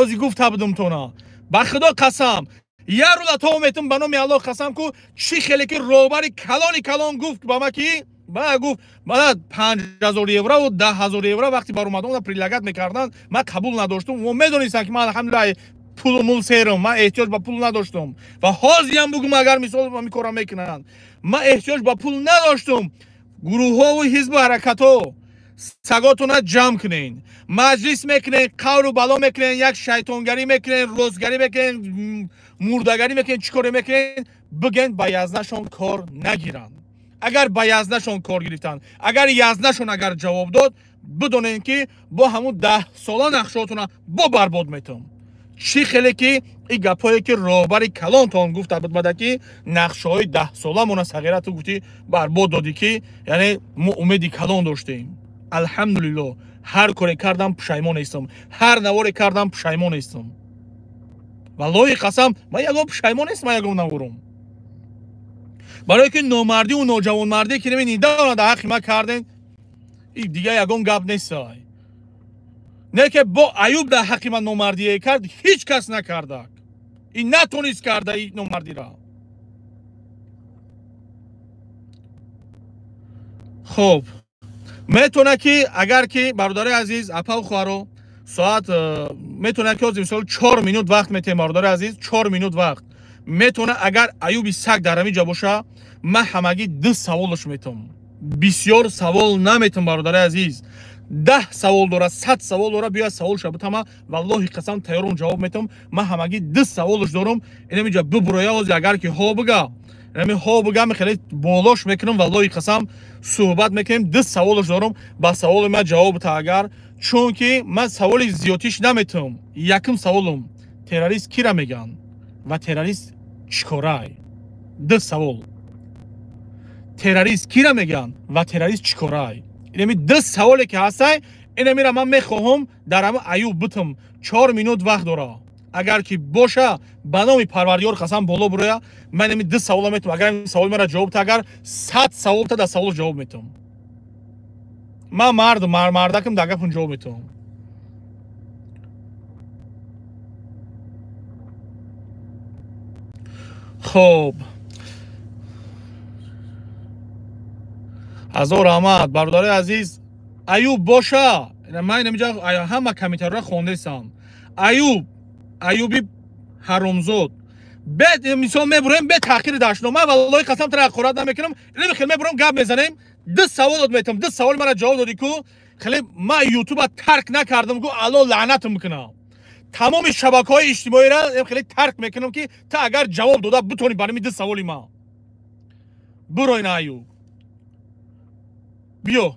ози гуфта будум тона. Ба худо қасам, як рӯз ато метум ба номи Аллоҳ қасам ку чӣ хеле ки роҳбари калони калон гуфт ба ма ки ман гуфт мана 5000 евро ва 10000 евро вақти баромадам предлагать мекарданд, ман қабул надоштум. Мо медонистам ки ман алҳамдулиллаҳ пулу мул серам, ман эҳтиёҷ ба пул надоштум. Ва ҳозирам бугум агар мисол ҳамин корро мекунанд, ман эҳтиёҷ ба пул надоштум. Гурӯҳҳову ҳизбу ҳаракатҳо саготона ҷамъ кунен, маҷлис мекунен, қавру бало мекунен, як шайтонгарӣ мекунен, ростгарӣ мекунен, мурдагарӣ мекунен, чӣ коре мекунен, бигӯен ба язнашон кор нагиранд. Агар ба язнашон кор гирифтанд, агар язнашон агар ҷавоб дод, бидонен ки бо ҳамун 10 сола нақшаотона бо барбод метавон. Чӣ хеле ки ин гапҳое ки роҳбари калонтон гуфта буд бада ки нақшаҳои 10 соламона сағира ту гуфтӣ барбод додӣ ки яъне мо умеди калон доштем. Алҳамдулиллоҳ, ҳар коре кардам пушаймон нестам, ҳар наворе кардам пушаймон нестам. Валлоҳи қасам, ман ягон пушаймон нестам, ягон наворум. Барое ки номардиву ноҷавонмардӣ ки намедонам дар ҳаққи ман карден, ин дига ягон гап нестай. Не ки бо Аюб дар ҳаққи ман номардие кард, ҳеҷ кас накардак. Ин натонист карда ин номардира. Хоб, метавона ки агар ки бародари азиз, апаву хоҳаро, соат метавона ки ҳозир мисол 4 минут вақт метаҳем, бародари азиз, 4 минут вақт. Метавона агар Аюби саг дар ҳамин ҷо боша, ман ҳамагӣ 2 саволаш метавам. Бисёр савол наметавам, бародари азиз. 10 савол дора, 100 савол дора, биё саволша битама, валлоҳи қасам тайёрум ҷавоб метавам. Ман ҳамагӣ 2 саволаш дорам. Инам инҷа бибуроя ҳозир агар ки ҳо бига, инами ҳо бига, ман хеле болош мекунам, валлоҳи қасам суҳбат мекунем. 2 саволаш дорам, ба саволи ман ҷавоб бита агар, чунки ман саволи зиёдтиш наметавам. Якум саволум: террорист кира мегӯянд ва террорист чӣ корай? 2 савол. Террорист кира мегӯянд ва террорист чӣ корай? Инами 2 саволе ки ҳастай, инамира ман мехоҳам дар ҳама Аюб битам. 4 минут вақт дора. Агар ки боша, ба номи Парвардигор қасам боло буроя, ман инами 2 савола метавам. Агар ин саволи мара ҷавоб та, агар 100 савол та, дар савол ҷавоб метавам. Ман мард, мардакам дар гапам ҷавоб метавам. Хоб, ҳазор раҳмат бародари азиз. Аюб боша, ман инамиҷа ҳама комментарияро хондесам. Аюб, Аюби ҳаромзод, бе мисол мебурем бе таъхири дашнома, валлоҳи қасам тара ҳақорат намекунам. Инами хел мебурам, гап мезанем, 2 саволот метавам, 2 саволи мара ҷавоб додӣ ку хеле ман ютуба тарк накардам ку Аллоҳ лаънатам мекунам. Тамоми шабакаҳои иҷтимоиро хеле тарк мекунам ки ту агар ҷавоб дода битонӣ бар ин 2 саволи ман. Буро ина Аюб. Биё.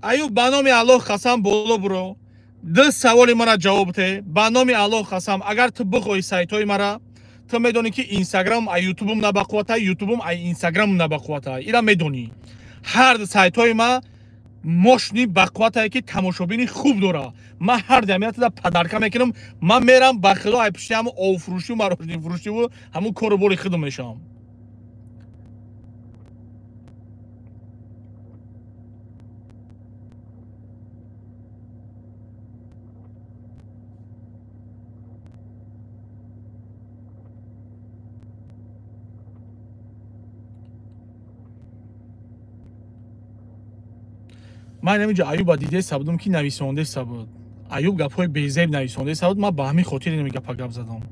Аюб ба номи Аллоҳ қасам боло буро. 2 саволи мара ҷавоб те. Ба номи Аллоҳ қасам, агар ту бихоҳӣ сайтҳои мара, ту медонӣ ки Инстаграм ай Ютубум набақуввата, Ютубум ай Инстаграмум набақуввата. Ира медонӣ. Ҳар ду сайтҳои ма мошни бақувватае ки тамошобини хуб дора. Ман ҳар дамиятада падарка мекунам, ман мерам ба худо ай пишти ҳамун овфурӯшиву марожнифурӯшиву ҳамун кору бори худам мешавам. Ман инамиҷа Аюба дидеса будам ки нависондеса буд. Аюб гапҳои безеб нависондеса буд, ман ба ҳамин хотир инами гапа гап задам.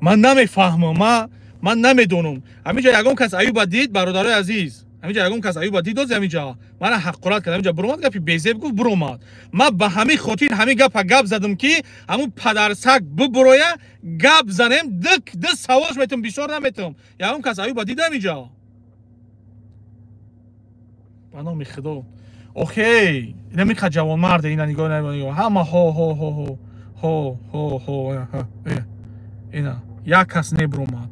Ман намефаҳмам, ман намедонам. Ҳаминҷа ягон кас Аюба дид, бародарои азиз. Ҳаминҷа ягон кас Аюба дид, ози ҳаминҷа мана ҳақорат кард, ҳаминҷа буромад, гапи безеб гуфт, буромад. Ман ба ҳамин хотир ҳамин гапа гап задам ки ҳамун падарсаг бибуроя, гап занем, ду саволш метавам, бисёр наметавам. Ягон кас Аюба дид ҳаминҷа? Ба номи Худо. Окей, ина миқа ҷавонмарде, ина нигоҳ, нигоҳ, ҳама ҳо ҳо ҳо ҳо ҳо ҳо ҳо, ина як кас небуромад.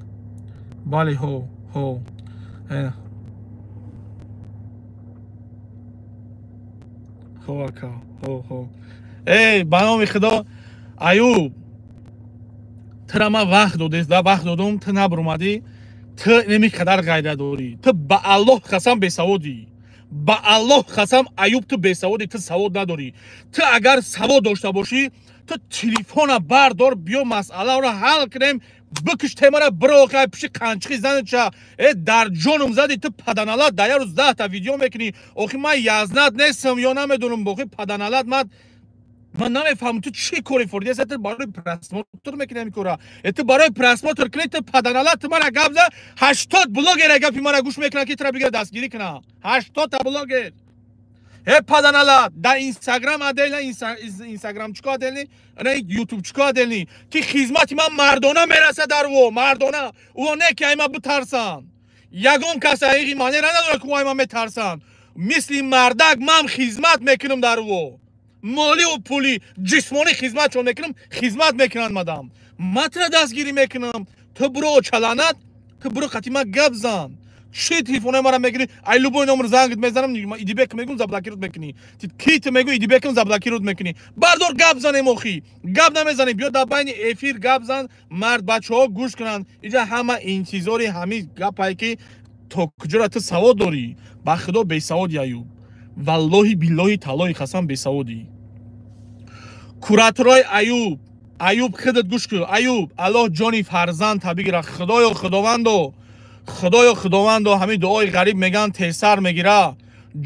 Бале, ҳо ҳо. Ҳо ака, ҳо ҳо. Эй, ба номи Худо, Аюб, тура ман вақт додес, да вақт додум, ту набуромадӣ, ту неми қадар ғайрат дорӣ. Ту ба Аллоҳ қасам бесаводӣ. Ба Аллоҳ қасам, Аюб, ту бесаводӣ, ту савод надорӣ. Ту агар савод дошта бошӣ, ту телефона бардор, биё масъаларо ҳал кунем, бикиш темара бироқай пиши қанчиқи занча. Э, дар ҷонум зади, ту паданалат, дар як рӯз 10 та видео мекунӣ. Охи ман язнат нестам ё намедонам, охи паданалат, ман намефаҳмам, ту чӣ кори фурдиаст, ту барои просмотр мекунӣ ҳамин кора. Э, ту барои просмотр кунӣ, ту паданалат, ту мара гап за, 80 блогера гапи мара гӯш мекунад, ки тура бигира дастгирӣ кунад. 80 та блогер. Э, паданалат, дар Инстаграм отдельно, инстаграмчико отдельно, на ютубчико отдельно, ки хизмати ман мардона мерасад дар во, мардона. Ӯ не ки ай ман битарсанд. Ягон кас аиғи манера надорад, ки ай ман метарсанд. Мисли мардак ман хизмат мекунам дар во. Моливу пулӣ, ҷисмонӣ хизматшон мекунам, хизмат мекунанд мадам. Ман тура дастгирӣ мекунам. Ту буро чаланат, ту буро қати ман гап зан. Чӣ телефонои мара мегирӣ? Ай любой номер зангит мезанам, Идибек мегӯм, заблокировать мекунӣ. Ки ту мегӯ Идибекам, заблокировать мекунӣ. Бардор, гап занем охи. Гап намезанем, биё дар байни эфир гап зан, мард бачаҳо гӯш кунанд. Инҷа ҳама интизори ҳамин гапае, ки то куҷора ту савод дорӣ. Ба Худо бесаводи, Аюб. Валлоҳи биллоҳи таллоҳи қасам, бесаводӣ. Кураторои Аюб, Аюб, худат гӯш кун. Аюб, Аллоҳ ҷони фарзанд бигира. Худоё, Худовандо, Худоё, Худовандо, ҳамин дуои ғариб меган тезсар мегира.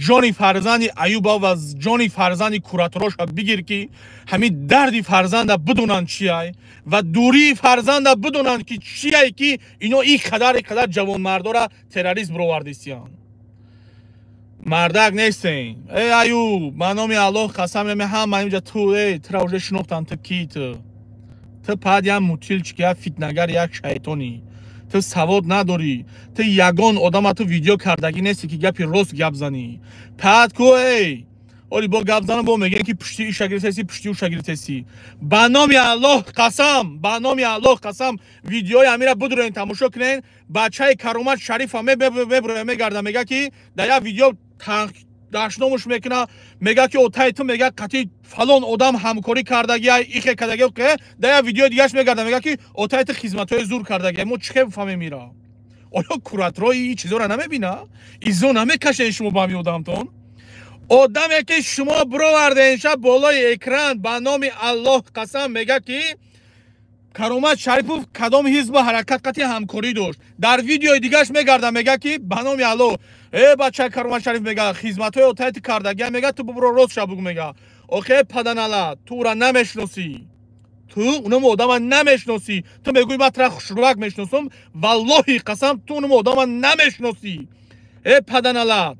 Ҷони фарзанди Аюба ва ҷони фарзанди куратороша бигир, ки ҳамин дарди фарзанда бидонанд чиай ва дурии фарзанда бидонанд, ки чиай, ки ино ин қадар ин қадар ҷавонмардора терроризм бировардистиянд. Мардак нестен. Э, Аюб, ба номи Аллоҳ қасам, ме ҳама инҷа ту, э, тура уже шинохтанд, ту ки ту. Ту пад як мутилчик, як фитнагар, як шайтонӣ. Ту савод надорӣ. Ту ягон одама ту видео кардагӣ нестӣ, ки гапи рост гап занӣ. Пад ку, эй, оли бо гап занам, бо мегӯем, ки пушти иша гирифтаси, пушти уша гирифтаси. Ба номи Аллоҳ қасам, ба номи Аллоҳ қасам, видеои амира бидуроен, тамошо кунен. Бачаи Каромат Шарифа мебуроя, мегарда, мега, ки дар як видео дашномуш мекуна, мега, ки отай ту, мега, қати фалон одам ҳамкорӣ кардагиай, ихе кардаги. Дар як видеои дигаш мегарда, мега, ки отай ту хизматҳои зур кардагиай. Мо чӣ хел бифаҳмем ира? Оё куратрои ин чизоро намебина? Изо намекашен шумо ба ҳамин одамтон? Одаме, ки шумо бироварден шаб болои экран, ба номи Аллоҳ қасам, мега, ки Каромат Шарипов кадом ҳизбу ҳаракат қати ҳамкорӣ дошт. Дар видеои дигаш мегарда, мега, ки ба номи Аллоҳ, э, бача Каромат Шариф, мега, хизматҳои отайти кардагия, мега, ту бубуро рост ша бугу, мега. Охе, паданала, ту ура намешиносӣ, ту уному одама намешиносӣ. Ту мегӯӣ, ман тура хушрӯак мешиносам. Валлоҳи қасам, ту уному одама намешиносӣ. Э, паданала,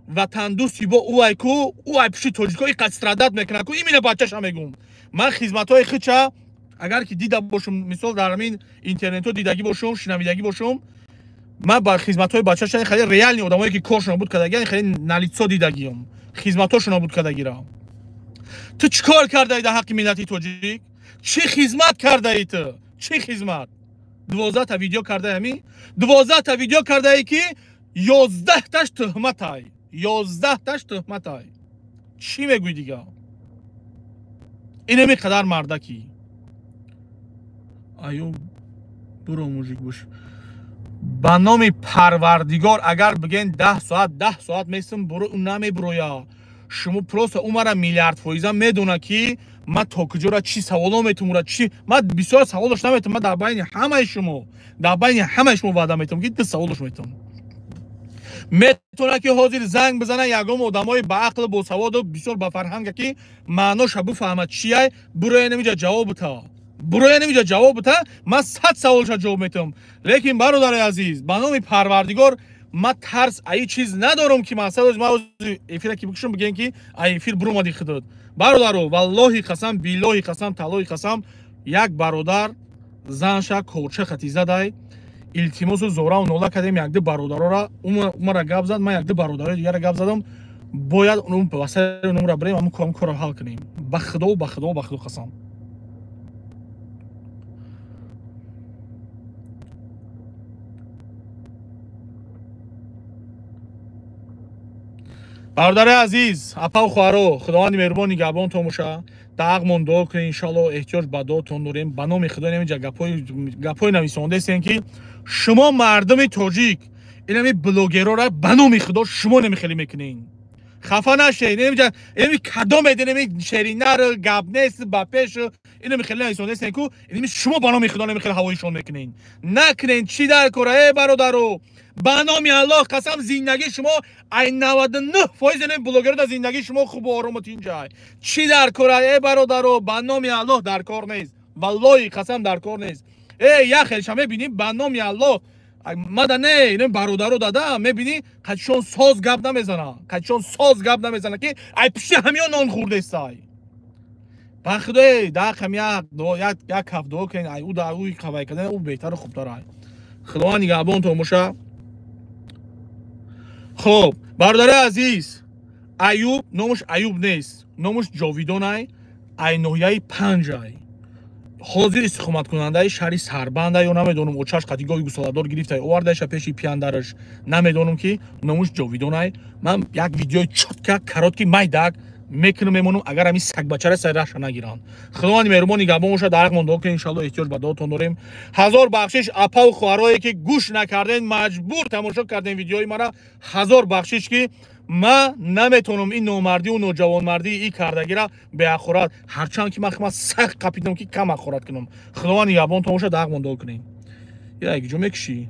ватандӯсти бо ӯ ай ку, ӯ ай пушти тоҷико иқад страдать мекунад ку. Имина бачаша мегум, ман хизматҳои хича агар ки дида бошум, мисол, дар ҳамин интернетҳо дидагӣ бошум, шинавидагӣ бошум, ман ба хизматҳои бачаша хеле реальный одамое, ки коршона буд кардагӣ, хеле налицо дидагиам хизматҳошона буд кардагира. Ту чӣ кор кардаи дар ҳаққи миллати тоҷик? Чӣ хизмат кардаи ту? Чӣ хизмат? 12 та видео кардаи, ҳамин 12 та видео кардаи, ки 11 таш тӯҳматай, 11 таш тӯҳматай. Чӣ мегӯй дига? Инами қадар мардакӣ. Аюб, буро, мужик бош. Ба номи Парвардигор, агар бигӯен 10 соат, 10 соат местам, буро, ӯ намебуроя. Шумо просто ӯ мара миллиард фоиза медона, ки ман то куҷора чӣ саволо метум ура. Чӣ ман бисёр савол дошта наметум. Ман дар байни ҳамаи шумо, дар байни ҳамаи шумо ваъда метавам, ки ду савол дошт метавам. Метавонад, ки ҳозир занг бизана ягон одамои баақлу босаводу бисёр ба фарҳанга, ки маъноша бифаҳмад чияй. Буроя намиҷа ҷавоб бита, буроя намиҷа ҷавоб бита, ман 100 саволша ҷавоб метавам. Лекин, бародари азиз, ба номи Парвардигор, ман тарс аи чиз надорам, ки мақсад ман эфира ки бикушам, бигӯем, ки ай эфир буромади худот. Бародаро, валлоҳи қасам, биллоҳи қасам, таллоҳи қасам, як бародар занша корча хати задай, илтимосу зорау нола кардем якду бародарора. Умара гап зад, ман якду бародарои дигара гап задам. Бояд ба сари умра бирем, ҳамун корро ҳал кунем. Ба Худо, ба Худо, ба Худо қасам. Бародари азиз, апаву хоҳаро, Худованди меҳрубон нигаҳбонтон боша. Даҳақмон дуо кунед, иншоалло эҳтиёҷ ба дуотон дорем. Ба номи Худо, инамиҷа гапҳои нависондаестем, ки шумо мардуми тоҷик инами блогерора, ба номи Худо, шумо намихелӣ мекунед. Хафа нашед, инамиҷа инами кадомед, инами шеринар гап нест ба пеш, инами хеле нависондаестем ку инами шумо, ба номи Худо, намихеле ҳавоишон мекунед. Накунед, чӣ дар кора, э бародаро? Ба номи Аллоҳ қасам, зиндагии шумо ай 99% инами блогеро дар зиндагии шумо хубу орому тинҷай. Чӣ дар кора, э бародаро? Ба номи Аллоҳ, дар кор нест, валлоҳи қасам, дар кор нест. Э, як хелша мебинӣ, ба номи Аллоҳ, мада не, ин бародаро дада мебинӣ, қачон соз гап намезана, қачон соз гап намезана, ки ай пишти ҳамиён нон хӯрдестай. Ба худое, даҳам як ҳафт дуо кунед, ай ӯ да ӯ қавай кардан ӯ беҳтару хубтар ай. Худованд нигаҳбонтон боша. Хоб, бародари азиз, Аюб номаш Аюб нест, номаш Ҷовидонай, ай ноҳияи Панҷай, ҳозир истиқоматкунандаи шаҳри Сарбанда ё намедонам, очаш қати гови гусоладор гирифтай, овардаша пеши пияндараш, намедонам, ки номуш Ҷовидонай. Ман як видеои чётко, короткий, майдак мекунам, мемонам, агар ҳамин сагбачара сари раҳша нагиранд. Худованди меҳрубон нигаҳбон бошад, дар ҳақмон дуо кунед, иншоалло эҳтиёҷ ба дуотон дорем. Ҳазор бахшиш, апаву хоҳарое, ки гӯш накарден, маҷбур тамошо кардем видеои мара. Ҳазор бахшиш, ки ман наметавонам ин номардию ноҷавонмардии и кардагира беахорат, ҳарчанд ки ман сахт қапидам, ки кам ахорат кунам. Худованд нигаҳбонтон бошад, дар ҳақмон дуо кунед. Я ҷо мекушӣ.